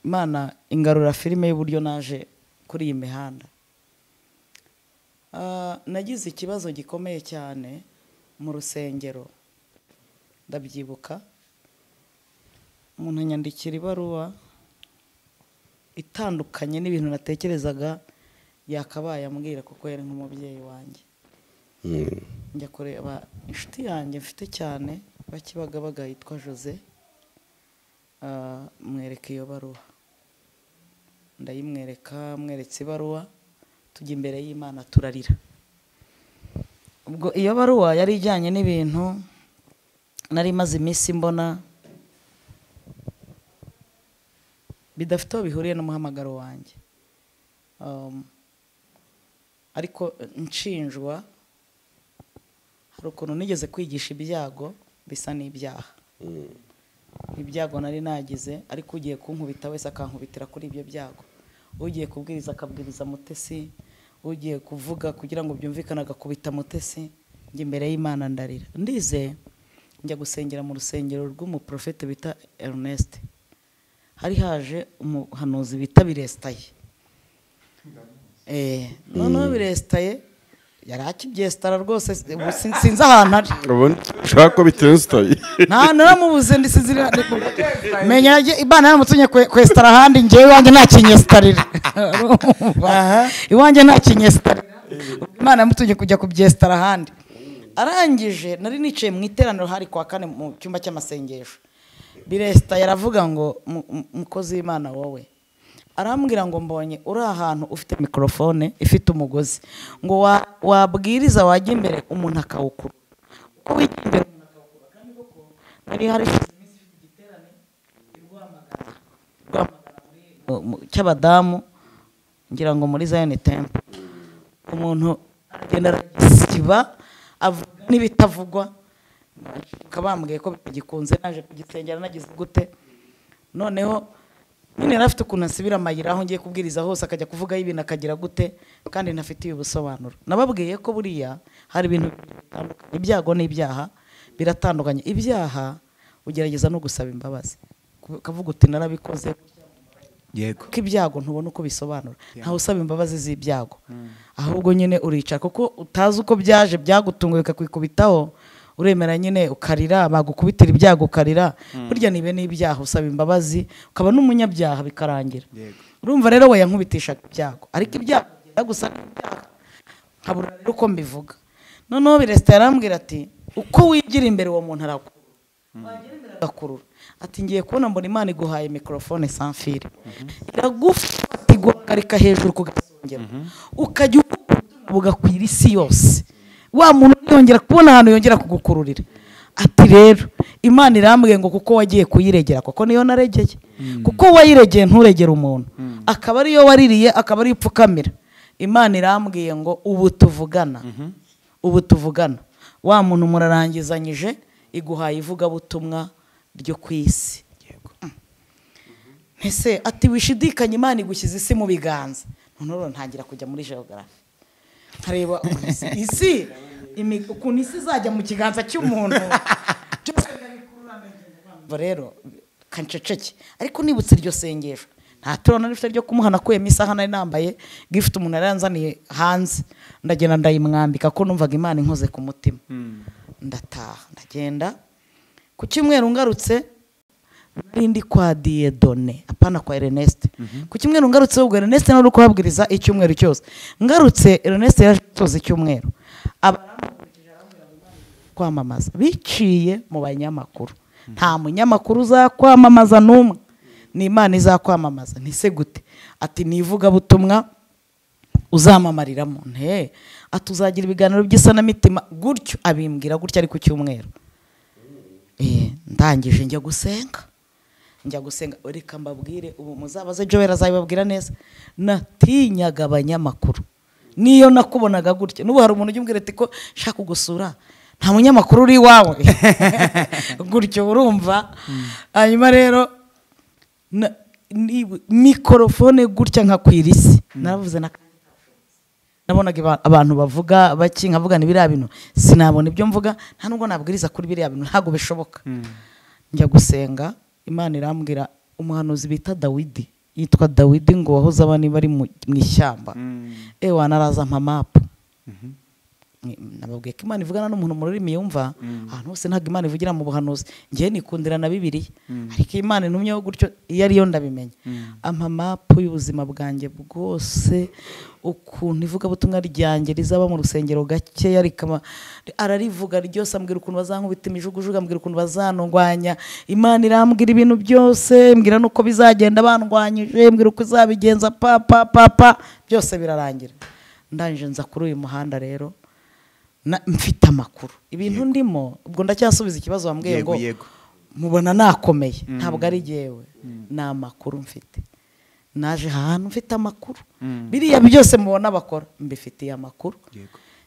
Imana ingarura filime y'uburyo naje kuri iyi mihanda. Nagize ikibazo gikomeye cyane mu rusengero, ndabyibuka. Umuntu anyandikira ibaruwa itandukanye n'ibintu natekerezaga yakabaye ambwira, kuko yari nk'umubyeyi wanjye. Njya kureba inshuti yanjye mfite cyane bakibagabaga yitwa Jose, mwereka iyo baruwa, ndayimwereka, mweretse ibaruwa, tujya imbere y'Imana turarira. Ubwo iyo baruwa yari ijyanye n'ibintu nari maze iminsi mbona bidafite aho bihuriye n'umuhamagaro wanjye. Ariko nshinjwa hari ukuntu nigeze kwigisha ibyago bisa n'ibyaha. Ibyago nari nagize, ariko ugiye kunkubita wese akankubitira kuri ibyo byago. Ugiye kubwiriza akabwiriza Mutesi, ugiye kuvuga kugira ngo byumvikane agakubita Mutesi. Njye imbere y'Imana ndarira. Ndize njya gusengera mu rusengero rw'umuprofete bita Ernest. Hari haje umuhanuzi bita Birestaye. Noneho Birestaye yari akibyestara rwose, sinzi ahantu ari. Ushaka ko bitestaye? Nta naramubuze, ndisizira menya Imana yaramutumye kwestara ahandi, njyewe iwanjye nta kinyestarira. Iwanjye nta kinyestarira. Imana yamutumye kujya kubyestara ahandi. Arangije nari nicaye mu iteraniro hari kwa kane mu cyumba cy'amasengesho. Biresta yaravuga ngo mukozi w'Imana wowe, arambwira ngo mbonye uri ahantu ufite mikrofone ifite umugozi, ngo wabwiriza wajya imbere umuntu akawukura. Uko wijya imbere umuntu akawukura, kandi koko nari hari iminsi ifite igiterane i Rwamagana cy'abadamu ngira ngo muri Zion Temple, umuntu agenda aragisiba avuga n'ibitavugwa, bambwiye ko bitagikunze, naje kugisengera nagize gute. Noneho nyine yari afite ukuntu asibira amayira aho ngiye kubwiriza hose, akajya kuvugaho ibintu akagira gute, kandi ntafitiye ubusobanuro. Nababwiye ko buriya hari ibintu bitandukanye, ibyago n'ibyaha biratandukanye. Ibyaha ugerageza no gusaba imbabazi, ukavuga uti narabikoze. Yego. Kuko ibyago ntubona uko bisobanura, ntawe usaba imbabazi z'ibyago, ahubwo nyine uricara kuko utazi uko byaje, byagutunguye bikakwikubitaho, uremera nyine ukarira, bagukubitira ibyago ukarira. Burya nibe n'ibyaha usaba imbabazi ukaba n'umunyabyaha bikarangira. Urumva rero we yankubitishaga ibyago, ariko ibyago byenda gusa n'ibyaha, nkabura rero uko mbivuga. Noneho Celestin yarambwira ati uko wigira imbere uwo muntu arakurura, wagera imbere agakurura. Ati ngiye kubona mbona Imana iguhaye microphone sans fil, iragufata iguhagarika hejuru ku gasongero, ukajya bugakwira isi yose, wa muntu yongera kubona ahantu yongera kugukururira. Ati rero Imana irambwiye ngo kuko wagiye kuyiregera, kuko niyo naregeye, kuko wayiregeye nturegere umuntu, akaba ariyo waririye, akaba ari ipfukamira. Imana irambwiye ngo ubu tuvugana, ubu tuvugana wa muntu murarangizanyije, iguhaye ivugabutumwa ryo ku isi. Ese ati wishidikanye, Imana igushyize isi mu biganza. Noneho ntangira kujya muri geography, nkareba isi ukuntu isi izajya mu kiganza cy'umuntu. Rero kanceceke, ariko nibutse iryo sengesho, nta turo nari mfite ryo kumuha, nakuyemo isaha nari nambaye gift umuntu yari yanzaniye hanze, ndagenda ndayimwambika ko numvaga Imana inkoze ku mutima. Ndataha ndagenda ku cyumweru ngarutse nari ndi kwa Dieudonné, apana kwa Ernest. Ku cyumweru ngarutse ubwo Ernest nari kubabwiriza icyumweru cyose, ngarutse Ernest yaje gusoza icyumweru kwamamaza biciye mu banyamakuru. Nta munyamakuru uzakwamamaza n'umwe, ni Imana izakwamamaza. Ntise gute? Ati ni ivugabutumwa uzamamariramo. Nte ati uzagira ibiganiro by'isanamitima gutyo, abimbwira gutyo ari ku cyumweru. Ndangije njya gusenga, njya gusenga. Reka mbabwire ubu muzabaze Joel azabibabwira neza, natinyaga abanyamakuru. Niyo nakubonaga gutya, n'ubu hari umuntu ujya umbwira ati ko shaka kugusura, nta munyamakuru uri iwawe gutyo, urumva. Hanyuma rero mikorofone gutya nkakwira isi, naravuze nabonaga abantu bavuga baki, nkavuga ni biriya bintu sinabona ibyo mvuga, nta nubwo nabwiriza kuri biriya bintu, ntabwo bishoboka. Njya gusenga, Imana irambwira umuhanuzi bita Dawidi, yitwa Dawidi ngo wahoze aba niba ari mu ishyamba, ewa naraza mpa mapu. Nababwiye ko Imana ivugana n'umuntu mu rurimi yumva, ahantu hose ntabwo Imana ivugira mu buhanuzi. Ngiye nikundira na Bibiliya, ariko Imana intumyeho gutyo iyo ariyo ndabimenya. Ampa mapu y'ubuzima bwanjye bwose, ukuntu ivugabutumwa ryanjye rizaba mu rusengero gakeya, rikaba ararivuga ryose, ambwira ukuntu bazankubita imijugujugu, ambwira ukuntu bazanongwanya. Imana irambwira ibintu byose, mbwira nuko bizagenda bandwanyije, mbwira uko izabigenza, pa pa pa pa, byose birarangira. Ndangije nza kuri uyu muhanda rero mfite amakuru, ibintu ndimo. Ubwo ndacyasubiza ikibazo wambwiye ngo mubona nakomeye, ntabwo ari jyewe, ni amakuru mfite. Naje ahantu mfite amakuru, biriya byose mubona bakora mbifitiye amakuru.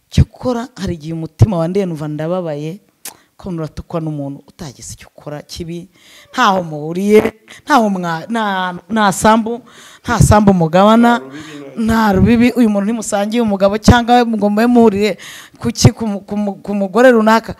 Cyokora hari igihe umutima wandiye numva ndababaye, ko uratukwa n'umuntu utagize icyo ukora kibi, ntaho muhuriye, ntaho nta sambu, nta sambu mugabana, nta rubibi, uyu muntu ntimusangiye umugabo cyangwa ngo mube muhuriye kuki ku mugore runaka.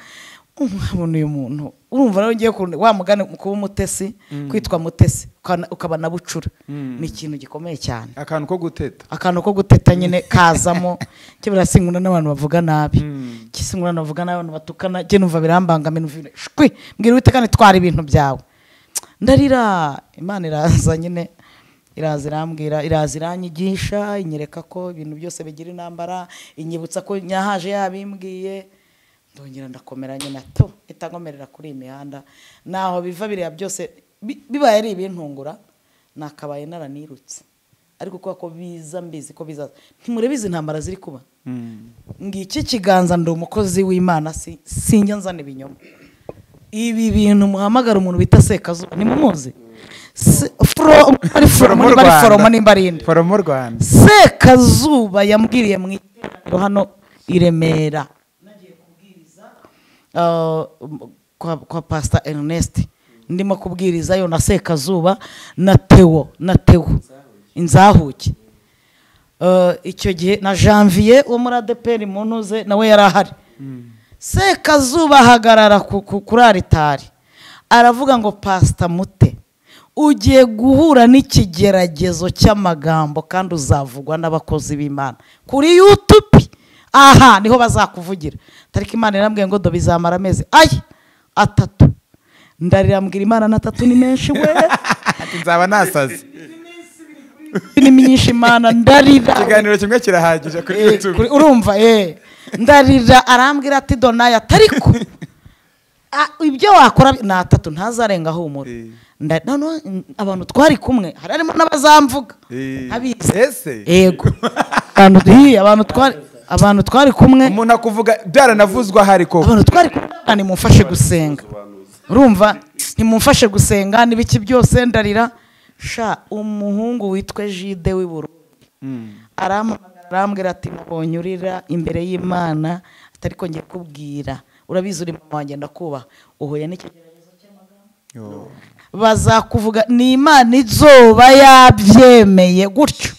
Nkabona uyu muntu, urumva rero ngiye wa mugani kuba umutesi, kwitwa mutesi ukaba na bucura, ni ikintu gikomeye cyane. Akantu ko guteta, akantu ko guteta nyine kazamo. Kibura sinkunda n'abantu bavuga nabi, kisinkunda navuga n'abantu batukana, je numva birambangamira, shwi mbwira Uwiteka kandi twara ibintu byawe. Ndarira, Imana iraza nyine, iraza irambwira, iraza iranyigisha, inyereka ko ibintu byose bigira intambara, inyibutsa ko nyahaje yabimbwiye. Ndongera ndakomera nyine to itangomerera kuri iyi mihanda, naho biva biriya byose bibaye ari ibintungura, nakabaye naranirutse. Ariko kuko ko biza mbizi ko bizaza, ntimurebe izi ntambara ziri kuba. Ngiki kiganza ndi umukozi w'Imana, sinjya nzana ibinyoma. Ibi bintu muhamagara umuntu bita Sekazuba, nimumuzi? Foromo nimba ari inde. Foromo Rwanda. Sekazuba yambwiriye mu iteraniro hano i Remera, nagiye kubwiriza kwa Pastor Ernest, ndimo kubwirizayo na Sekazuba na Theo Inzahuke. Icyo gihe na Janvier wo muri ADPR mu ntuze nawe yari ahari. Sekazuba ahagarara kuri aritari aravuga ngo Pastor Mute, ugiye guhura n'ikigeragezo cy'amagambo kandi uzavugwa n'abakozi b'Imana kuri YouTube, aha niho bazakuvugira. Tariki Imana irambwiye ngo do bizamara amezi atatu. Ndarira mbwira Imana na atatu ni menshi we, nzaba nasaze ni myinshi Imana, ndarira. Ikiganiro kimwe kirahagije kuri YouTube. Urumva ndarira. Arambwira ati donaya tariko ibyo wakora ni atatu ntazarenga humura. None abantu twari kumwe hari harimo n'abazamvuga abizi. Ese yego abantu twari kumwe, umuntu akuvuga byaranavuzwa hari koko. Abantu twari kumwe nimumfashe gusenga, urumva nimumfashe gusenga n'ibiki byose. Ndarira. Sha umuhungu witwa Jide w'Iburundi arampamagara arambwira ati nabonye urira imbere y'Imana, atariko ngiye kubwira, urabizi uri mama wanjye ndakubaha, uhuye n'ikigeragezo cy'amagambo bazakuvuga. Ni Imana izoba yabyemeye gutyo,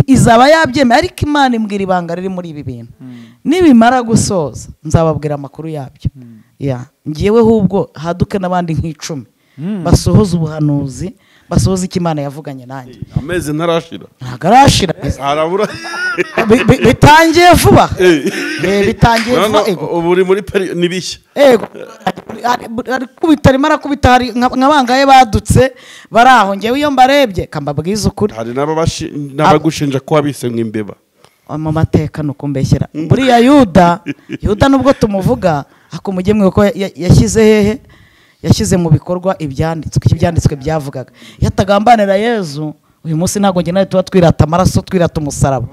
izaba yabyemeye, ariko Imana imbwira ibanga riri muri ibi bintu, nibimara gusoza nzababwira amakuru yabyo. Ya ngiyewe hubwo haduke n'abandi nk'icumi basohoza ubuhanuzi, basohoza icyo Imana yavuganye nanjye. Amezi ntarashira, ntabwo arashira, arabura. Bitangiye vuba, bitangiye vuba. Ubu uri muri nibishya. Ego arakubita, arimo arakubita. Hari nka bangaye badutse bari aho, ngewe iyo mbarebye kambabwiza ukuri. Hari n'abagushinja ko wabise nk'imbeba mu mateka, ni ukumbeshyera. Buriya Yuda nubwo tumuvuga ako mujye ko yashyize hehe, yashyize mu bikorwa ibyanditswe, ibyanditswe byavugaga. Iyo atagambanira Yezu uyu munsi ntabwo njye nawe tuba twirata amaraso, twirata umusaraba.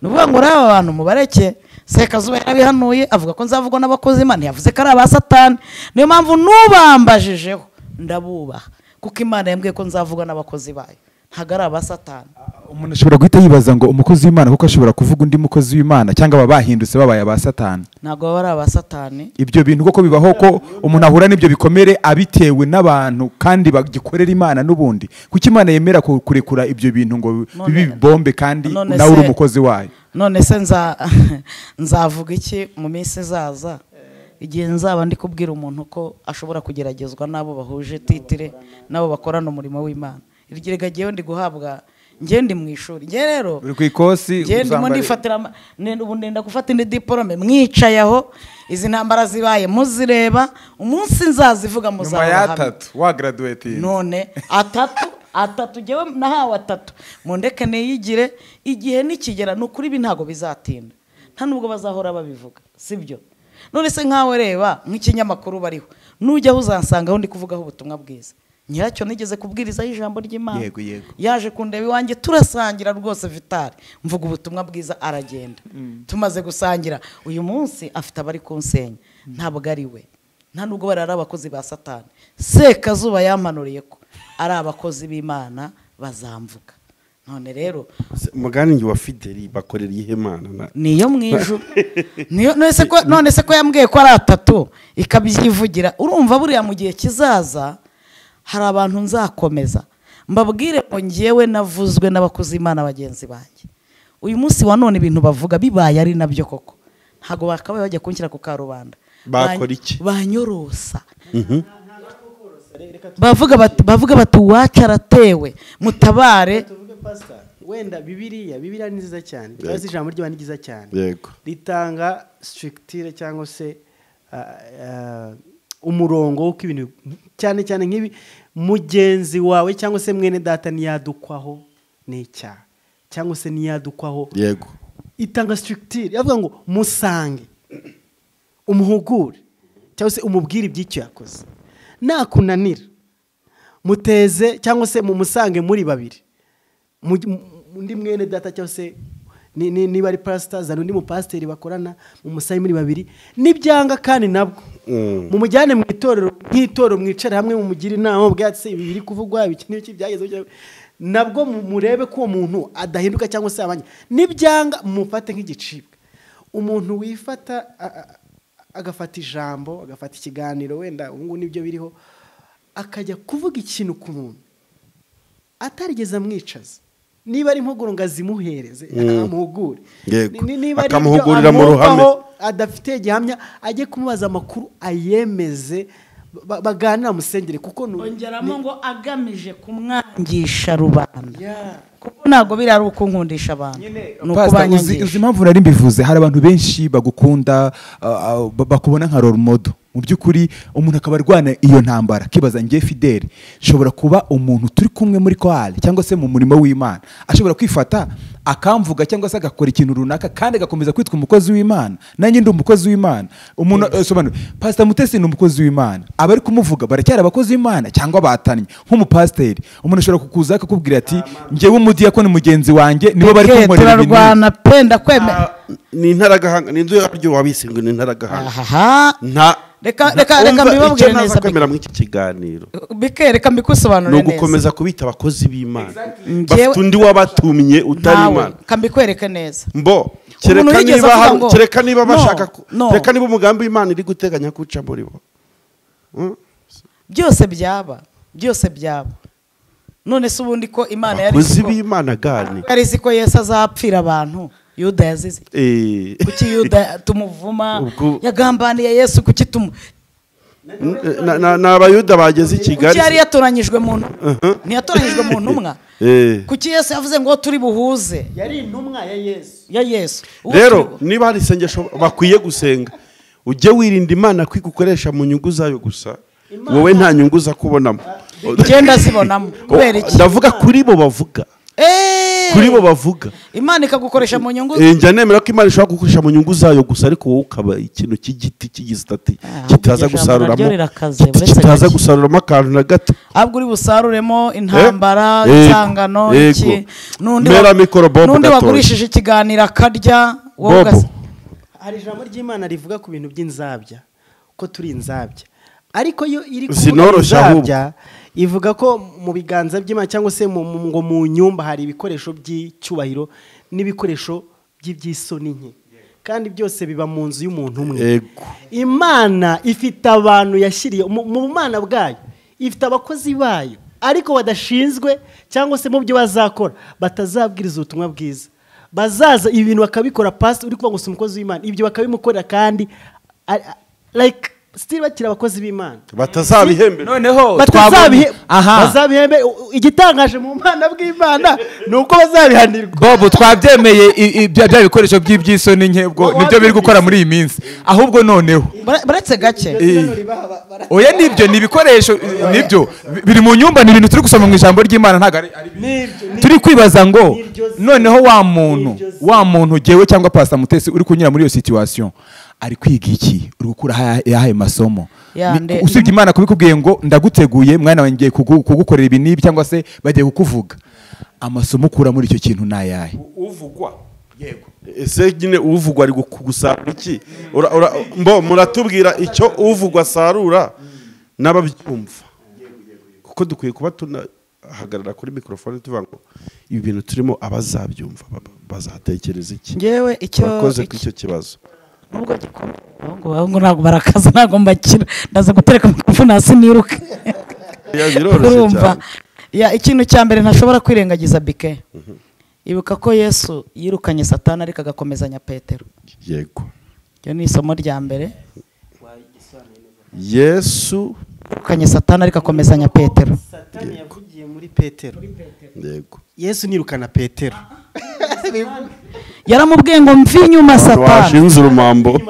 Ni ukuvuga ngo rero aba bantu mubareke. Sekazuba yarabihanuye avuga ko nzavugwa n'abakozi Imana, yavuze ko ari aba Satani. Niyo mpamvu nubambajijeho ndabubaha, kuko Imana yambwiye ko nzavugwa n'abakozi bayo, ntabwo ari aba Satani. Umuntu ashobora guhita yibaza ngo umukozi w'Imana kuko ashobora kuvuga undi mukozi w'Imana, cyangwa baba bahindutse babaye aba Satani? Ntabwo baba ari aba Satani. Ibyo bintu koko bibaho ko umuntu ahura n'ibyo bikomere abitewe n'abantu kandi bagikorera Imana n'ubundi? Kuki Imana yemera kurekura ibyo bintu ngo bibe bombe kandi nawe uri umukozi wayo? None se nzavuga iki mu minsi izaza, igihe nzaba ndi kubwira umuntu ko ashobora kugeragezwa n'abo bahuje titire, n'abo bakorana umurimo w'Imana? Iryo gihe ndi guhabwa, nge ndi mu ishuri, nge rero uri ku ikosi, nge ndimo ndifatira, ubu ndenda gufata indi diplome, mwicaye aho izi ntambara zibaye muzireba, umunsi nzazivuga muzaba nyuma ya atatu wa graduate. None atatu ngewe nahawe atatu, mundeke niyigire. Igihe nikigera ni ukuri ibi ntago bizatinda, nta nubwo bazahora babivuga, sibyo? None se nkawe reba nk'ikinyamakuru bariho, nujyaho uzansangaho ndi kuvugaho ubutumwa bwiza. Nyiracyo nigeze kubwirizaho ijambo ry'Imana. Yego yego. Yaje kundeba iwanjye turasangira rwose, Vitali mvuga ubutumwa bwiza aragenda. Tumaze gusangira uyu munsi afite abari kunsenya, ntabwo ari we, nta nubwo bari ari abakozi ba Satani. Sekazuba yampanuriye ko ari abakozi b'Imana bazamvuga. None rero mugani wa Fideli bakorera iyihe Mana? Niyo mu ijuru. Niyo. None se ko yambwiye ko ari atatu ikabyivugira? Urumva buriya mu gihe kizaza hari abantu nzakomeza mbabwire ngo ngewe navuzwe n'abakozi Imana bagenzi banjye. Uyu munsi wa none ibintu bavuga bibaye ari nabyo koko, ntago bakabaye bajya kunshyira ku karubanda. Bakora iki? Banyorosa. Bavuga bati uwacu aratewe, mutabare. Wenda Bibiliya ni nziza cyane, cyangwa ijambo ry'Imana ni ryiza cyane, ritanga structure cyangwa se umurongo w'uko ibintu, cyane cyane nk'ibi mugenzi wawe cyangwa se mwene data niyadukwaho n'icyaha cyangwa se niyadukwaho, yego, itanga structure yavuga ngo musange, umuhugure cyangwa se umubwire iby'icyo yakoze, nakunanira muteze cyangwa se mumusange muri babiri, undi mwene data cyangwa se niba ari pastor zana undi mupasiteri bakorana, mumusange muri babiri, nibyanga kandi nabwo Mumujyane mu itorero, nk'itorero mwicare hamwe mumugire inama bwatse ibi biri kuvugwa iki n'iki byageze, nabwo murebe ko uwo muntu adahinduka cyangwa se abanye nibyanga mufate nk'igicibwa. Umuntu wifata agafata ijambo, agafata ikiganiro, wenda ubu ngubu nibyo biriho, akajya kuvuga ikintu ku muntu atarigeze amwicaza, niba ari impuguro ngo azimuhereze amuhugure, niba ari akamuhugurira mu ruhame adafite gihamya ajye kumubaza amakuru ayemeze, baganira musengere, kuko ongeramo ngo agamije kumwangisha rubanda, kuko ntago biri ari ukunkundisha abantu. Uzi impamvu nari mbivuze, hari abantu benshi bagukunda bakubona nka role model. Mu by'ukuri umuntu akaba arwana iyo ntambara kibaza ngiye Fidel shobora kuba umuntu turi kumwe muri choir cyangwa se mu murimo w'Imana ashobora kwifata akamvuga cyangwa se agakora ikintu runaka kandi agakomeza kwitwa umukozi w'Imana. Nanjye ndi umukozi w'Imana. Umuntu sobanura Pastor Mutesi ni umukozi w'Imana, abari kumuvuga baracyari abakozi b'Imana cyangwa batanye nk'umupasiteri. Umuntu ashobora kukuza akakubwira ati ngewe umudiyakoni mugenzi wanjye nibo bari kunkorera ibintu. Turarwana penda kwemera ni intaragahanga, ni ndu yaryo wabisingwe ni intaragahanga. Nta reka mbibabwire neza kwemera muri iki kiganiro bike, reka mbikusobanurire neza. No gukomeza kubita abakozi b'Imana bafite undi wabatumye utari Imana. Kambikwereke neza mbo kereka niba bashaka, kereka niba umugambi w'Imana iri guteganya kuca muri bo byose byaba, byose byaba. None se ubundi ko Imana yari abakozi b'Imana gani yari ko Yesu azapfira abantu, Yuda yazize kuki Yuda tumuvuma yagambaniye Yesu, kuki tumu na abayuda bageze i Kigali, kuki yari yatoranyijwe mu ntiyatoranyijwe mu ntumwa, kuki Yesu yavuze ngo turi buhuze, yari intumwa ya Yesu ya Yesu. Rero niba hari isengesho bakwiye gusenga, ujye wirinda Imana kwigukoresha mu nyungu zayo gusa, wowe nta nyungu za kubonamo. Genda zibonamo kubera iki? Ndavuga kuri bo bavuga, kuri bo bavuga Imana ikagukoresha mu nyungu. Njya nemera ko Imana ishobora kugukoresha mu nyungu zayo gusa, ariko wowe ukaba ikintu cy'igiti cy'igitati kitaza gusaruramo, kitaza gusaruramo akantu na gato, ahubwo uri busaruremo intambara, insangano, iki n'undi wagurishije ikiganiro akarya wowe. Hari ijambo ry'Imana rivuga ku bintu by'inzabya, ko turi inzabya, ariko yo iri kuvuga inzabya ivuga ko mu biganza by'Imana cyangwa se ngo mu nyumba hari ibikoresho by'icyubahiro n'ibikoresho by'iby'isoni nke, kandi byose biba mu nzu y'umuntu umwe. Imana ifite abantu yashyiriye mu bumana bwayo, ifite abakozi bayo ariko badashinzwe cyangwa se mu byo bazakora batazabwiriza ubutumwa bwiza, bazaza ibi bintu bakabikora. Pastor uri kuvuga ngo si umukozi w'Imana, ibyo bakabimukorera kandi like still bakira abakozi b'Imana batazabihembe. Noneho bazabihembe. Igitangaje mu mana bw'Imana nuko bazabihanirwa. Bobo twabyemeye bya bikoresho by'iby'isoni nke ubwo nibyo biri gukora muri iyi minsi, ahubwo noneho baretse gake. Oya nibyo ni ibikoresho, nibyo biri mu nyumba, ni ibintu turi gusoma mu ijambo ry'Imana, ntago ari turi kwibaza ngo noneho wa muntu gewe cyangwa Pastor Mutesi uri kunyura muri iyo situation ari kwiga iki, uri gukura yahaye masomo. Usibye Imana kubikubwiye ngo ndaguteguye mwana wanjye kugukorera ibi nibi cyangwa se bagiye kukuvuga, amasomo ukura muri icyo kintu nayahe? Uvugwa yego, ese nyine uvugwa ari gusarura iki? Mbo muratubwira icyo uvugwa asarura n'ababyumva, kuko dukwiye kuba tunahagarara kuri microphone tuvuga ngo ibi bintu turimo abazabyumva bazatekereza iki. Ngewe icyo bakoze ku icyo kibazo nubwo gikomeye, ngo ntabwo barakaza, ntabwo mbakira, ndaza gutereka mikrofone hasi niruke. Urumva ya ikintu cya mbere ntashobora kwirengagiza bike, ibuka ko Yesu yirukanye Satani ariko agakomezanya Petero. Yego, iyo ni isomo rya mbere. Yesu yirukanye Satani ariko akomezanya Petero. Satani yavugiye muri Petero. Yego, Yesu nirukana Petero. Yaramubwiye ngo mvi inyuma Satani, washinze urumambo,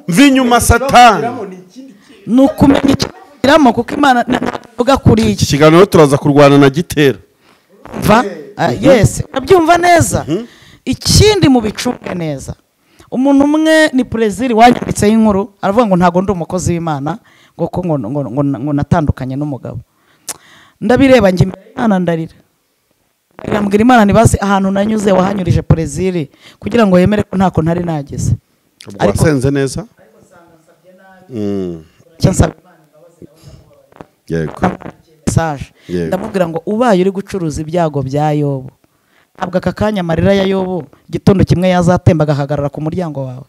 mvi inyuma Satani. Nukumenya icyo kiramo, kuko Imana ivuga kuri iki kiganiro turaza kurwana na Gitera. Mva yes, urabyumva neza. Ikindi mu bicunge neza, umuntu umwe ni Preziri wanyanditseho inkuru aravuga ngo ntago ndi umukozi w'Imana ngo ko ngo natandukanye n'umugabo. Ndabireba njye Imana ndarira, Irambwira Imana nibase ahantu nanyuze wahanyurije Preziri kugira ngo yemere ko ntako ntari nageze. Ariko wasenze neza? Icyo nsaba Yego. Message. Yego. Ndamubwira ngo ubaye uri gucuruza ibyago bya Yobu, ntabwo aka kanya amarira ya Yobu igitondo kimwe yazatemba agahagarara ku muryango wawe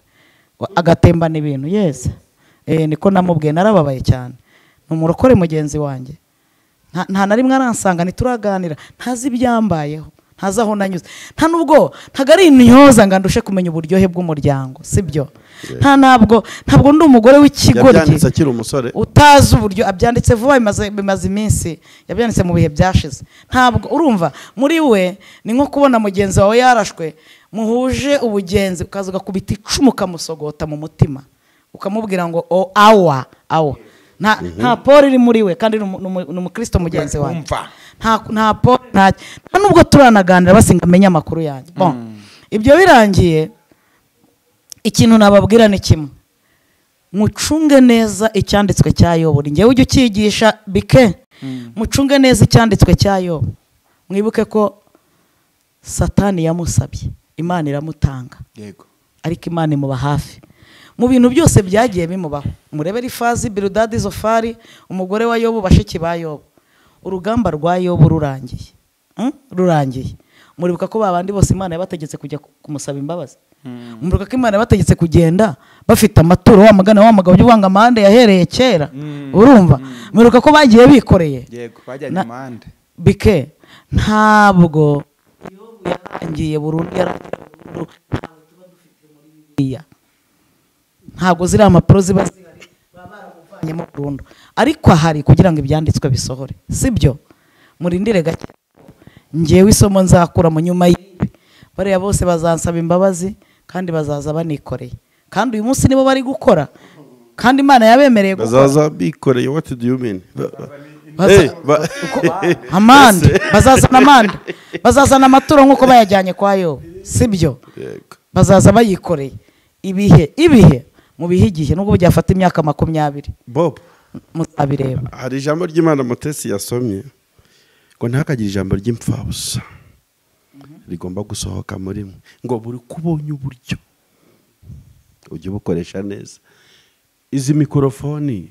agatembana ibintu. Yes, niko namubwiye, narababaye cyane. Ni umurokore mugenzi wanjye, nta na rimwe aransanga, ntituraganira, ntazi ibyambayeho, ntazi aho nanyuze, nta nubwo ntabwo ari intyoza ngo andushe kumenya uburyohe bw'umuryango, sibyo? Nta ntabwo ndi umugore w'ikigoryi. Yabyanditse akiri umusore utazi uburyo abyanditse vuba, bimaze iminsi, yabyanditse mu bihe byashize. Ntabwo urumva muri we ni nko kubona mugenzi wawe yarashwe muhuje ubugenzi, ukaza ugakubita icumu ukamusogota mu mutima ukamubwira ngo o awa awa. Nta Paul iri muri we, kandi ni umukristo mugenzi wanjye. Nta Paul, nta nubwo turanaganira basinga amenye amakuru yanjye. Bon, ibyo birangiye, ikintu nababwira ni kimwe: mucunge neza icyanditswe cya Yobu. Njyewe ujye ukigisha bike, mucunge neza icyanditswe cya Yobu. Mwibuke ko Satani yamusabye, Imana iramutanga. Yego. Ariko Imana imuba hafi mu bintu byose byagiye bimubaho. Murebe Elifazi, Biludadi, Zofari, umugore wa Yobu, bashiki ba Yobu. Urugamba rwa Yobu rurangiye, rurangiye. Muribuka ko babandi bose Imana yabategetse kujya kumusaba imbabazi. Muribuka ko Imana yabategetse kugenda bafite amaturo, wa magana wa mugabo by'ubanga amande yahereye kera. Urumva? Muribuka ko bagiye bikoreye. Yego, bajyanye amande. Bike ntabwo Yobu yarangiye burundu, yarangiye burundu. Ntabwo tuba dufite muri Bibiliya, ntabwo ziriya mpapuro ziba zihari, baba baramuvanyemo burundu, ariko ahari kugira ngo ibyanditswe bisohore, sibyo? Murindire gake, ngewe isomo nzakura mu nyuma y'ibi, bariya bose bazansaba imbabazi kandi bazaza banikoreye, kandi uyu munsi nibo bari gukora, kandi Imana yabemereye gukora. Bazaza bikoreye. What do you mean? Amande, bazazana amande, bazazana amaturo nk'uko bayajyanye kwa Yobu, sibyo? Bazaza bayikoreye. Ibihe mu bihe igihe nubwo byafata imyaka 20 Bob, muzabireba. Hari ijambo ry'Imana Mutesi yasomye ngo ntihakagire ijambo ry'imfabusa rigomba gusohoka muri mwe, ngo buri kubonye uburyo ujye ubukoresha neza. Izi mikorofoni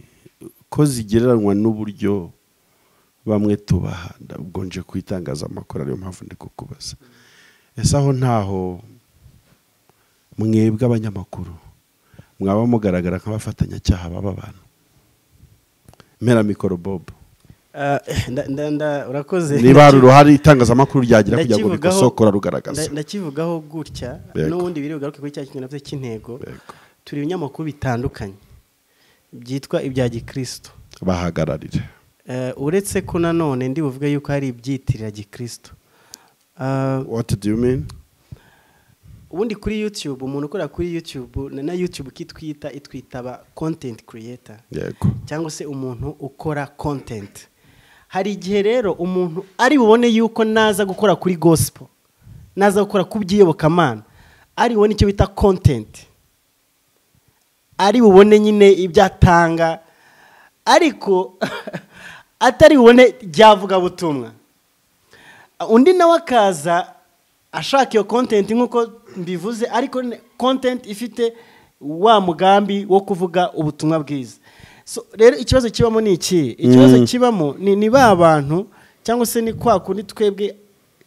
ko zigereranywa n'uburyo bamwe tubaha, ubwo nje ku itangazamakuru, ariyo mpamvu ndi kukubaza. Ese aho ntaho mwebwe abanyamakuru mwaba mugaragara nk'abafatanyacyaha b'aba bantu? Mera mikoro Bob. Urakoze. Niba hari uruhare itangazamakuru ryagira kugira ngo bikosokora rugaragaza. Ndakivugaho gutya, n'ubundi biri bugaruke kuri cya kintu navyo cy'intego. Turi ibinyamakuru bitandukanye byitwa ibya gikristo bahagararire. Uretse ko nanone ndi buvuge yuko hari ibyitirira gikristo. What do you mean? Ubundi kuri YouTube, umuntu ukora kuri YouTube na YouTube kitwita itwitaba content creator. Yego. Cyangwa se umuntu ukora content. Hari igihe rero umuntu ari bubone yuko naza gukora kuri gospel, naza gukora kubyiyobokamana, ari bubone icyo bita content, ari bubone nyine ibyatanga, ariko atari bubone ryavuga butumwa. Undi nawe akaza ashaka iyo content nkuko mbivuze, ariko content ifite wa mugambi wo kuvuga ubutumwa bwiza. So rero ikibazo kibamo ni iki? Ikibazo kibamo ni ba bantu cyangwa se ni kwa kundi twebwe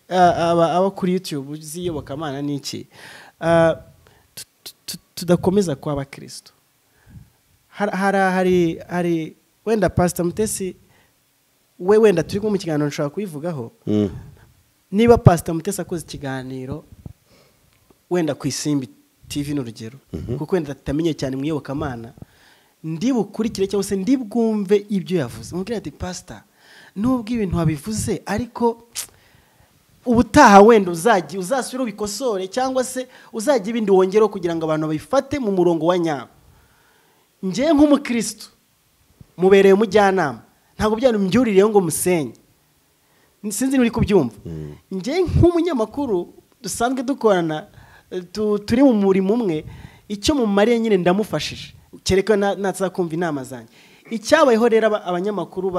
aba kuri YouTube ziyobokamana ni iki? Tudakomeza kwa abakristo. Hari wenda Pastor Mutesi we wenda turi mu kiganiro nshaka kubivugaho. Niba Pastor Mutesi akoze ikiganiro wenda ku Isimbi TV n'urugero, kuko wenda tutamenye cyane mwiyobokamana, ndi bukurikire cyangwa se ndi bwumve ibyo yavuze, mubwira ati Pastor, nubwo ibintu wabivuze ariko ubutaha wenda uzasubira ubikosore, cyangwa se uzajya ibindi wongereho kugira ngo abantu babifate mu murongo wa nyawo. Njye nk'umukristo mubereye umujyanama, ntabwo byanyu mbyuririyeho ngo musenye, sinzi uri kubyumva. Njye nk'umunyamakuru dusanzwe dukorana, turi mu murimo umwe, icyo mumariye nyine ndamufashije, kereka natsa kumva inama zanjye. Icyabayeho rero abanyamakuru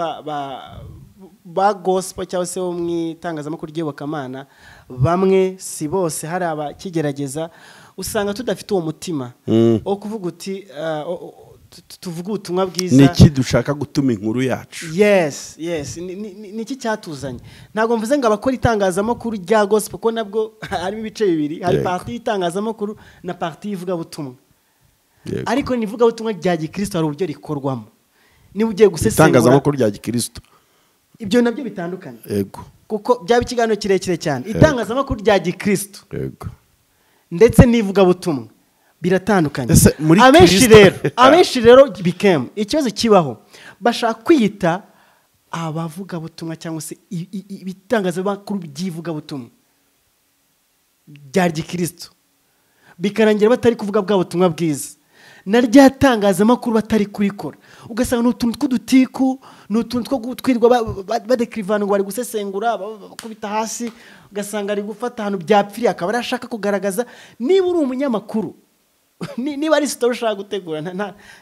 ba gospel cyangwa se bo mu itangazamakuru ry'iyobokamana, bamwe si bose, hari abakigerageza, usanga tudafite uwo mutima wo kuvuga uti tuvuge ubutumwa bwiza? Niki dushaka gutuma inkuru yacu? Yes, yes, niki cyatuzanye? Ntabwo mvuze ngo abakora itangazamakuru rya gospel, kuko nabwo harimo ibice bibiri, hari parti y'itangazamakuru na parti y'ivugabutumwa. Ariko n'ivugabutumwa rya gikristo hari uburyo rikorwamo. Niba ugiye gusesengura itangazamakuru rya gikristo, ibyo nabyo bitandukanye. Yego. Kuko byaba ikiganiro kirekire cyane. Itangazamakuru rya gikristo. Yego. Ndetse n'ivugabutumwa biratandukanye. Abenshi rero bikem ikibazo kibaho, bashaka kwiyita abavugabutumwa cyangwa se ibitangazamakuru by'ivugabutumwa bya gikristo, bikarangira batari kuvuga bwa butumwa bwiza na rya tangazamakuru batari kurikora. Ugasanga n'utuntu tw'udutiku, n'utuntu two gutwirwa badekrivana ngo bari gusesengura, bakubita hasi, ugasanga ari gufata ahantu byapfiriye akaba arashaka kugaragaza. Niba uri umunyamakuru, niba ari story ushaka gutegura,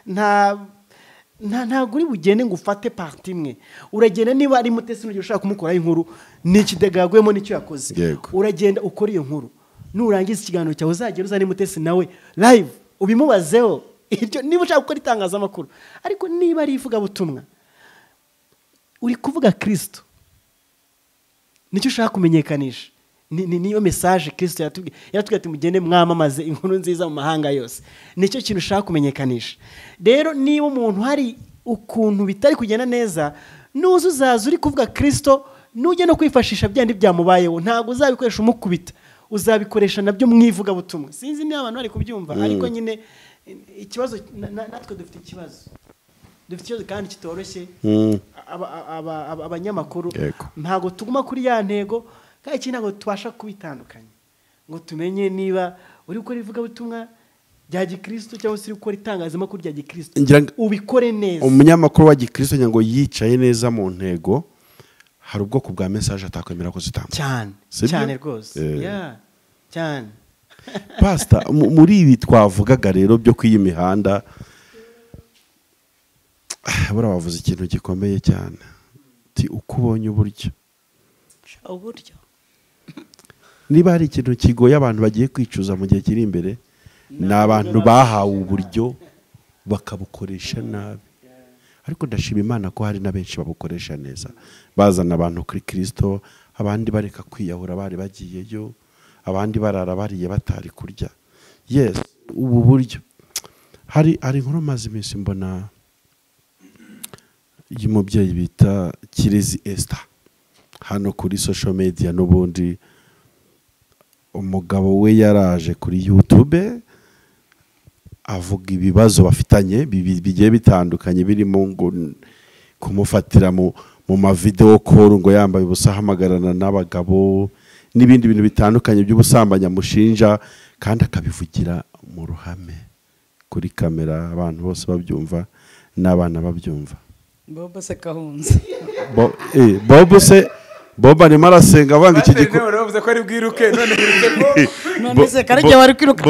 ntabwo uri bugende ngo ufate parti imwe. Uragenda niba ari Mutesi n'ugiye ushaka kumukoraho inkuru, n'ikidegagwemo n'icyo yakoze, uragenda ukora iyo nkuru. Nurangiza ikiganiro cyawe uzagera uzane Mutesi nawe live ubimubazeho. Ibyo niba ushaka gukora itangazamakuru. Ariko niba ari ivugabutumwa, uri kuvuga Kristo, nicyo ushaka kumenyekanisha. Niyo message Kristo yaratubwiye ati mugende mwamamaze inkuru nziza mu mahanga yose. Nicyo kintu ushaka kumenyekanisha. Rero niba umuntu hari ukuntu bitari kugenda neza, nuza uzaza uri kuvuga Kristo, nujya no kwifashisha byandi byamubayeho, ntabwo uzabikoresha umukubita, uzabikoresha nabyo mwivugabutumwa. Sinzi niba abantu bari kubyumva, ariko nyine ikibazo natwe dufite ikibazo. Dufite ikibazo kandi kitoroshye. Abanyamakuru ntabwo tuguma kuri ya ntego, kandi iki ntabwo tubasha kubitandukanya ngo tumenye niba uri gukora ivugabutumwa rya gikristo cyangwa se uri gukora itangazamakuru rya gikristo. Ubikore neza. Umunyamakuru wa gikristo ngo yicaye neza mu ntego, hari ubwoko bwa message atakwemera ko zitamba. Cyane cyane rwose. Yeah, cyane. Pastor, muri ibi twavugaga rero byo kwiyi mihanda, bura bavuze ikintu gikomeye cyane. Ti uko ubonye uburyo. Niba hari ikintu kigoye abantu bagiye kwicuza mu gihe kiri imbere, ni abantu bahawe uburyo bakabukoresha nabi. Ariko ndashima Imana ko hari na benshi babukoresha neza, bazana abantu kuri Kristo, abandi bareka kwiyahura bari bagiyeyo, abandi barara bariye batari kurya. Yes, ubu buryo hari inkuru maze iminsi mbona y'umubyeyi bita Kirezi Esther hano kuri social media. N'ubundi umugabo we yaraje kuri YouTube avuga ibibazo bafitanye bigiye bitandukanye, birimo ngo kumufatira mu ma video call ngo yambaye ubusa ahamagarana n'abagabo n'ibindi bintu bitandukanye by'ubusambanyi amushinja, kandi akabivugira mu ruhame kuri kamera, abantu bose babyumva n'abana babyumva. Bobo se kahunze. Bobo se Bobo arimo arasenga avanga iki giko. None ko ari bwiruke, none biruke ko. None se karajya wari kwiruka.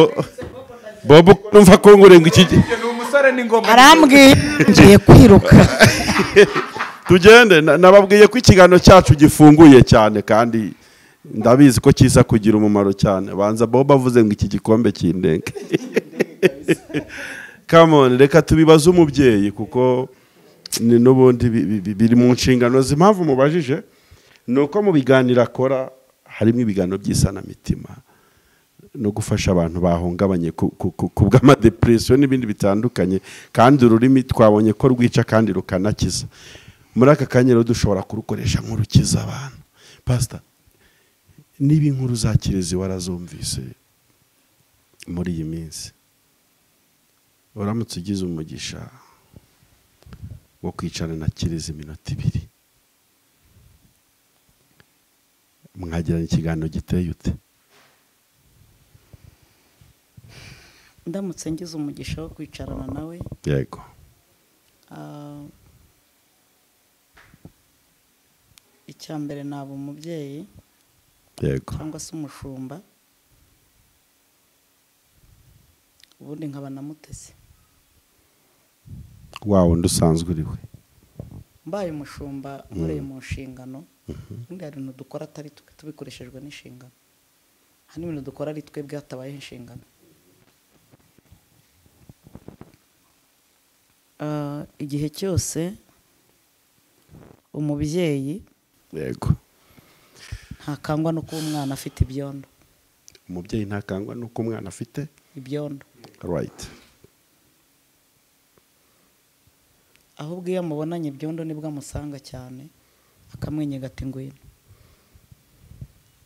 Bobo numva ko ngurenga iki. Ni umusore ni ngoma. Arambwiye ngiye kwiruka. Tugende, nababwiye ko ikiganiro cyacu gifunguye cyane kandi ndabizi ko kiza kugira umumaro cyane. Banza Bobo avuze ngo iki gikombe kindenga. Come on, reka tubibaze umubyeyi kuko ni n'ubundi biri mu nshingano zimpamvu mubajije. Nuko mu biganiro akora harimo ibiganiro by'isanamitima no gufasha abantu bahungabanye ku bw'amadepression n'ibindi bitandukanye, kandi ururimi twabonye ko rwica kandi rukanakiza. Muri aka kanya rero dushobora kurukoresha nk'urukiza abantu. Pastor, niba inkuru za Kirezi warazumvise muri iyi minsi, uramutse ugize umugisha wo kwicarana na Kirezi iminota 2, mwagirana ikiganiro giteye ute? Ndamutse ngize umugisha wo kwicarana nawe, yego, icya mbere naba umubyeyi, yego, cyangwa se umushumba, ubundi nkaba na Mutesi wawe ndusanzwe uriwe. Mbaye umushumba nkoreye mu nshingano, ubundi hari ibintu dukora atari twe tubikoreshejwe n'inshingano, hari ibintu dukora ari twebwe hatabayeho inshingano. Igihe cyose umubyeyi yego ntakangwa no kuba umwana afite ibyondo. Umubyeyi ntakangwa no kuba umwana afite ibyondo. Right. Ahubwo iyo amubonanye ibyondo nibwo amusanga cyane akamwenyega ati ngwino.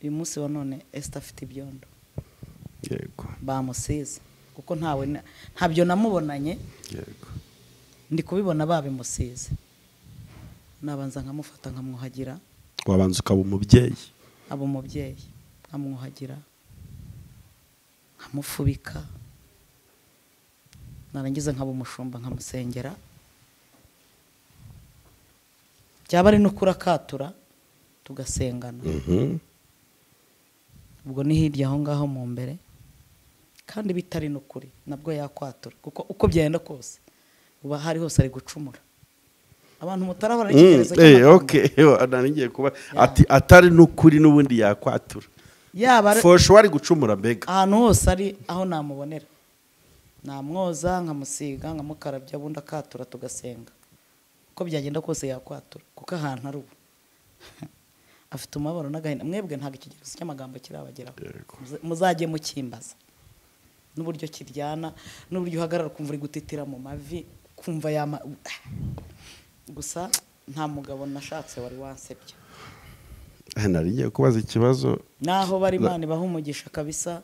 Uyu munsi wa none Esther afite ibyondo. Yego. Bamusize kuko ntawe ntabyo namubonanye. Yego. Ndi kubibona babimusize. Nabanza nkamufata nkamwuhagira. Wabanza ukaba umubyeyi. Abo umubyeyi nkamwuhagira, nkamufubika, narangiza nkaba umushumba nkamusengera. Byaba ari no kurakatura tugasengana. Ubwo ni hirya aho ngaho mu mbere, kandi bitari no kuri nabwo yakwatura, kuko uko byenda kose uba hari hose ari gucumura. Abantu mutarabona ikigerezo cy'amagambo. Okay, ngiye kuba ati atari n'ukuri n'ubundi yakwatura. Yaba for sure ari gucumura mbega. Ahantu hose ari aho namubonera. Namwoza nkamusiga nkamukarabya ubundi akatura tugasenga. Uko byagenda kose yakwatura kuko ahantu ari ubu afite umubabaro n'agahinda. Mwebwe ntabwo ikigerezo cy'amagambo kirabageraho. Muzajye mukimbaza n'uburyo kiryana n'uburyo uhagarara kumva uri gutitira mu mavi kumva yama. Gusa nta mugabo nashatse wari wansebye. Nariye kubaza ikibazo naho bari Imana ibaha umugisha kabisa.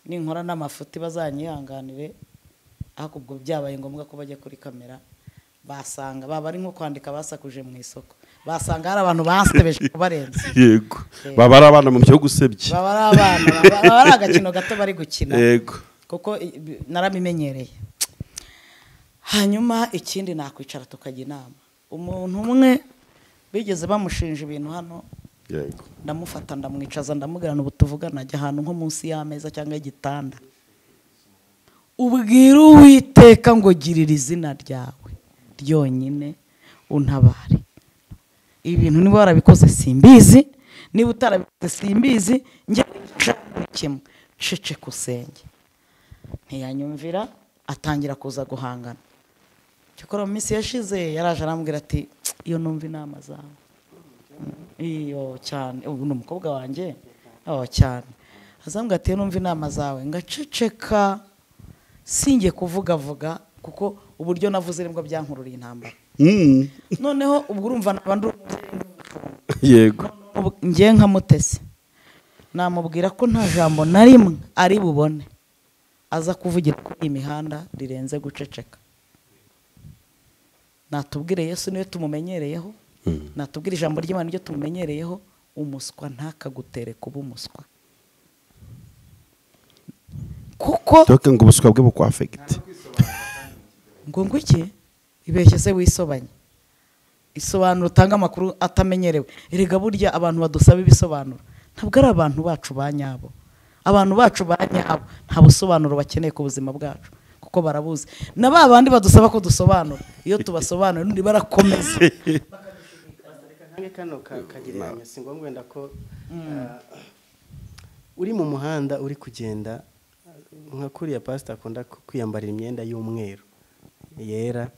Ninkora n'amafuti bazanyihanganire, ariko ubwo byabaye ngombwa ko bajya kuri kamera basanga baba ari nko kwandika basakuje mu isoko, basanga hari abantu bansebeje kubarenza. Yego. Baba ari abana mu byo gusebye. Baba ari abana, baba ari agakino gato bari gukina. Yego. Kuko narabimenyereye. Hanyuma ikindi nakwicara tukajya inama. Umuntu umwe bigeze bamushinja ibintu hano. Yego. Ndamufata ndamwicaza ndamubwira ngo tuvugana ajya ahantu nko munsi y'ameza cyangwa igitanda. Ubwira Uwiteka ngo girira izina ryawe ryonyine untabare. Ibintu niba warabikoze simbizi, niba utarabikoze simbizi, njye kimwe ceceka usenge. Ntiyanyumvira atangira kuza guhangana. Cyokora mu minsi yashize yaraje arambwira ati iyo numva inama zawe. Iyo cyane ubu ni umukobwa wanjye oh cyane. Azambwira ati iyo numva inama zawe ngaceceka singe kuvuga vuga kuko uburyo navuze nibwo byankururiye intambara. Noneho ubwo urumva nabandi. Yego. Ngiye nka Mutesi namubwira ko nta jambo na rimwe ari bubone aza kuvugira kuri imihanda rirenze guceceka. Natubwire Yesu niwe tumumenyereyeho, natubwire ijambo ry'Imana niryo tumumenyereyeho. Umuswa ntakagutere kuba umuswa, kuko doke ngo ubuswa bwe bukwa affect ngo iki ibeshye se wisobanye isobanuro utanga amakuru atamenyerewe. Erega burya abantu badusaba ibisobanuro ntabwo ari abantu bacu ba nyabo. Abantu bacu ba nyabo nta busobanuro bakeneye ku buzima bwacu kuko barabuzi. Na ba bandi badusaba ko dusobanura, iyo tubasobanura n'undi barakomeza. Ntange kano kagereranya, si ngombwa wenda ko uri mu muhanda uri kugenda nka kuriya pastor akunda kwiyambarira imyenda y'umweru yera,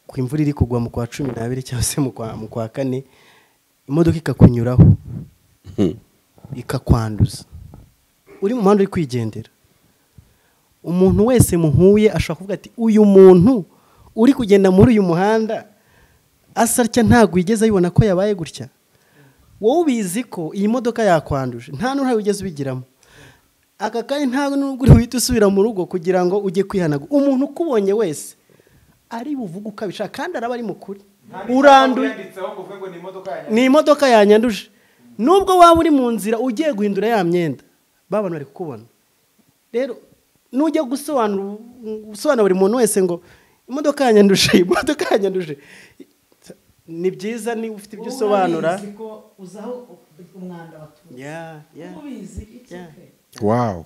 ku imvura iri kugwa mu kwa 12 cyangwa se mu kwa 4, imodoka ikakunyuraho ikakwanduza. Uri mu muhanda uri kwigendera, umuntu wese muhuye ashobora kuvuga ati uyu muntu uri kugenda muri uyu muhanda asa atya ntabwo yigeze ayibona ko yabaye gutya. Wowe ubizi ko iyi modoka yakwanduje nta n'uruhare wigeze ubigiramo. Aka kanya nta n'ubwo uhita usubira mu rugo kugira ngo ujye kwihanagura. Umuntu ukubonye wese ari buvuge uko abishaka kandi araba ari mukuri. Uranduye ni imodoka yanyanduje. Nubwo waba uri mu nzira ugiye guhindura ya myenda, babana bari kukubona. Rero nujya gusobanura buri muntu wese ngo imodoka yanyanduje, imodoka yanyanduje, ni byiza niba ufite ibyo usobanura. Wow.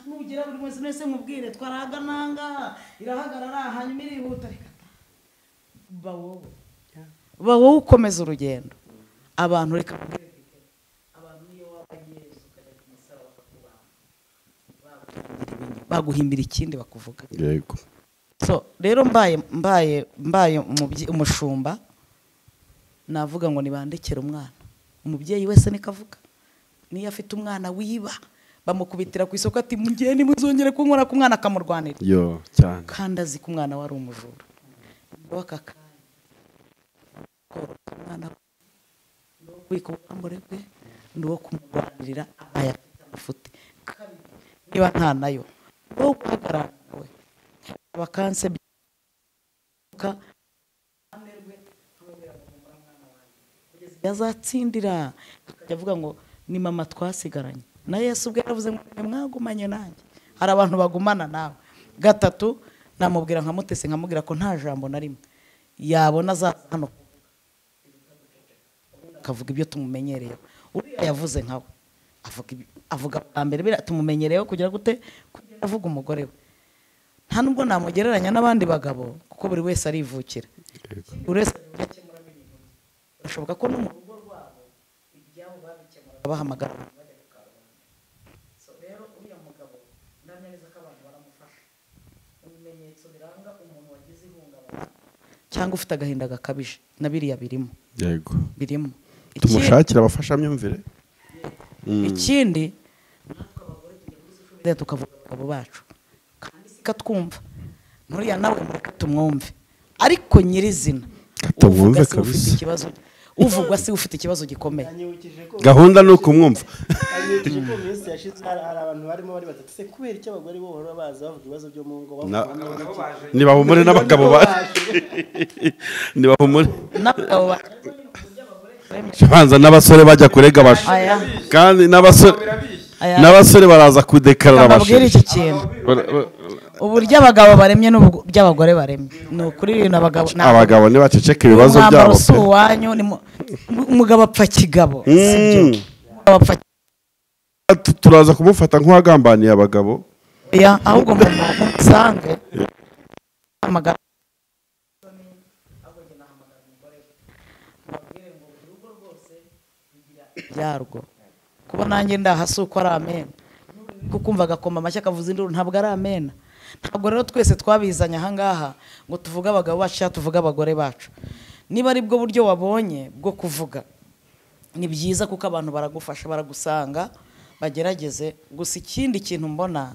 Nugira buri wese wese mubwire twaragananga irahagarara hanyuma irihuta reka ba wowe. Ba wowe ukomeza urugendo. Abantu reka abantu iyo wabagiye ukajya kumusaba bakakubamba. Baguhimbira ikindi bakuvuga. Yego. So rero mbaye umushumba navuga ngo nibandekere umwana. Umubyeyi wese nikavuga niyo afite umwana wiba bamukubitira ku isoko ati mugende muzongere kunkora ku mwana akamurwanira. Yo cyane. Kandi azi ku mwana wari umujura. Wakaka umwana wikubambure bwe nduwo kumurwanirira aya afute. Niba nta nayo wo guhagarara we abakanse ka yazatsindira akavuga ngo ni mama twasigaranye na Yesu ubwe yaravuze ngo mwagumanye nanjye. Hari abantu bagumana nawe. Gatatu namubwira nka Mutesi nkamubwira ko nta jambo na rimwe yabona azaza hano akavuga ibyo tumumenyereye. Uriya yavuze nkawe avuga bwa mbere bira tumumenyereyeho kugira gute kugira avuga umugore we. Nta nubwo namugereranya n'abandi bagabo kuko buri wese arivukira. Buri wese birashoboka ko no mu rugo rwabo ibyabo babikemura bahamagara abantu bajya ku karubanda. So rero uriya mugabo ndamya neza ko abantu baramufasha. Ibimenyetso biranga umuntu wagize ihungabana cyangwa ufite agahinda gakabije na biriya birimo. Yego. Birimo. Tumushakira abafashamyumvire. Ikindi natwe abagore tujya kuri social media tukavuga abagabo bacu kandi sikatwumva nturiya nawe mureka tumwumve, ariko nyirizina tumwumve kabisa. Ikibazo uvugwa si ufite ikibazo gikomeye. Gahunda ni ukumwumva. Anyibukije ko minsi yashize hari abantu barimo bari batatu se kubera icyo abagore bo bahora baza bavuga ibibazo byo mu ngo nibahumure n'abagabo ba nibahumure n'abagabo ba banza n'abasore bajya kurega abasha kandi n'abasore baraza kudekarara abasha. Babwira iki kintu uburyo abagabo baremye n'uburyo abagore baremye ni ukuri ibintu abagabo ntibaceceke ibibazo byabo. Wanyu umugabo apfa kigabo sibyo apfa turaza kumufata nk'uwagambaniye abagabo. Ya ahubwo musange amagara byarwo kuba nanjye ndahasuko ari amena kukumva agakoma amashyi akavuza induru ntabwo ari amena. Ntabwo rero twese twabizanye aha ngaha ngo tuvuge abagabo bacu cyangwa tuvuge abagore bacu. Niba ari bwo buryo wabonye bwo kuvuga ni byiza kuko abantu baragufasha baragusanga bagerageze. Gusa ikindi kintu mbona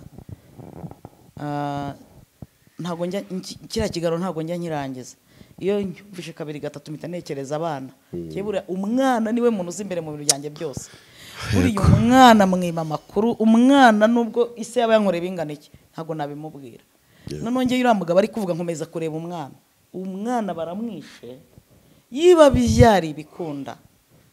ntabwo njya kiriya kiganiro ntabwo njya nkirangiza. Iyo nyumvishe kabiri gatatu mpita ntekereza abana. Kebura umwana niwe muntu uzi imbere mu bintu byanjye byose. Buriya umwana mwima amakuru, umwana nubwo ise yaba yankoreye bingana iki ntabwo nabimubwira. None ngiye uriya mugabo ari kuvuga nkomeza kureba umwana. Umwana baramwishe yiba byari bikunda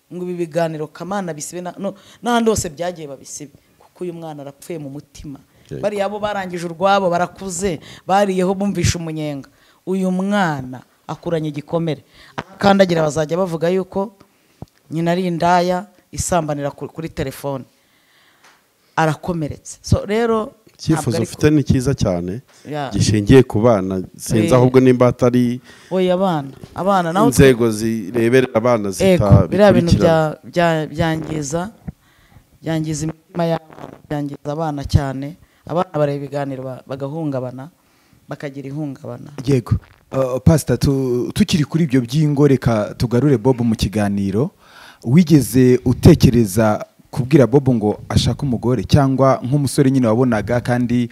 ngo ibi biganiro Kamana bisibe n'ahandi hose byagiye babisibe kuko uyu mwana arapfuye mu mutima. Bari abo barangije urwabo barakuze bariyeho bumvisha umunyenga. Uyu mwana akuranye igikomere akandagira bazajya bavuga yuko nyina ari indaya isambanira kuri telefone arakomeretse. So rero icyifuzo ufite ni cyiza cyane gishingiye ku bana sinzi ahubwo nimba atari oya abana naho inzego zireberera abana zita biriya bintu byangiza imitima y'abana byangiza abana cyane. Abana bareba ibiganiro bagahungabana bakagira ihungabana. Yego. Pastor tukiri kuri ibyo by'ingo reka tugarure Bob mu kiganiro. Wigeze utekereza kubwira Bob ngo ashaka umugore cyangwa nk'umusore nyine wabonaga kandi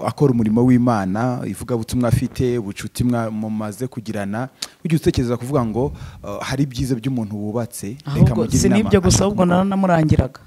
akora umurimo w'Imana ivuga butumwa afite ubucuti mumaze kugirana, wigeze utekereza kuvuga ngo hari ibyiza by'umuntu wubatse reka mugire inama? Sinibyo gusa ahubwo naramurangiraga.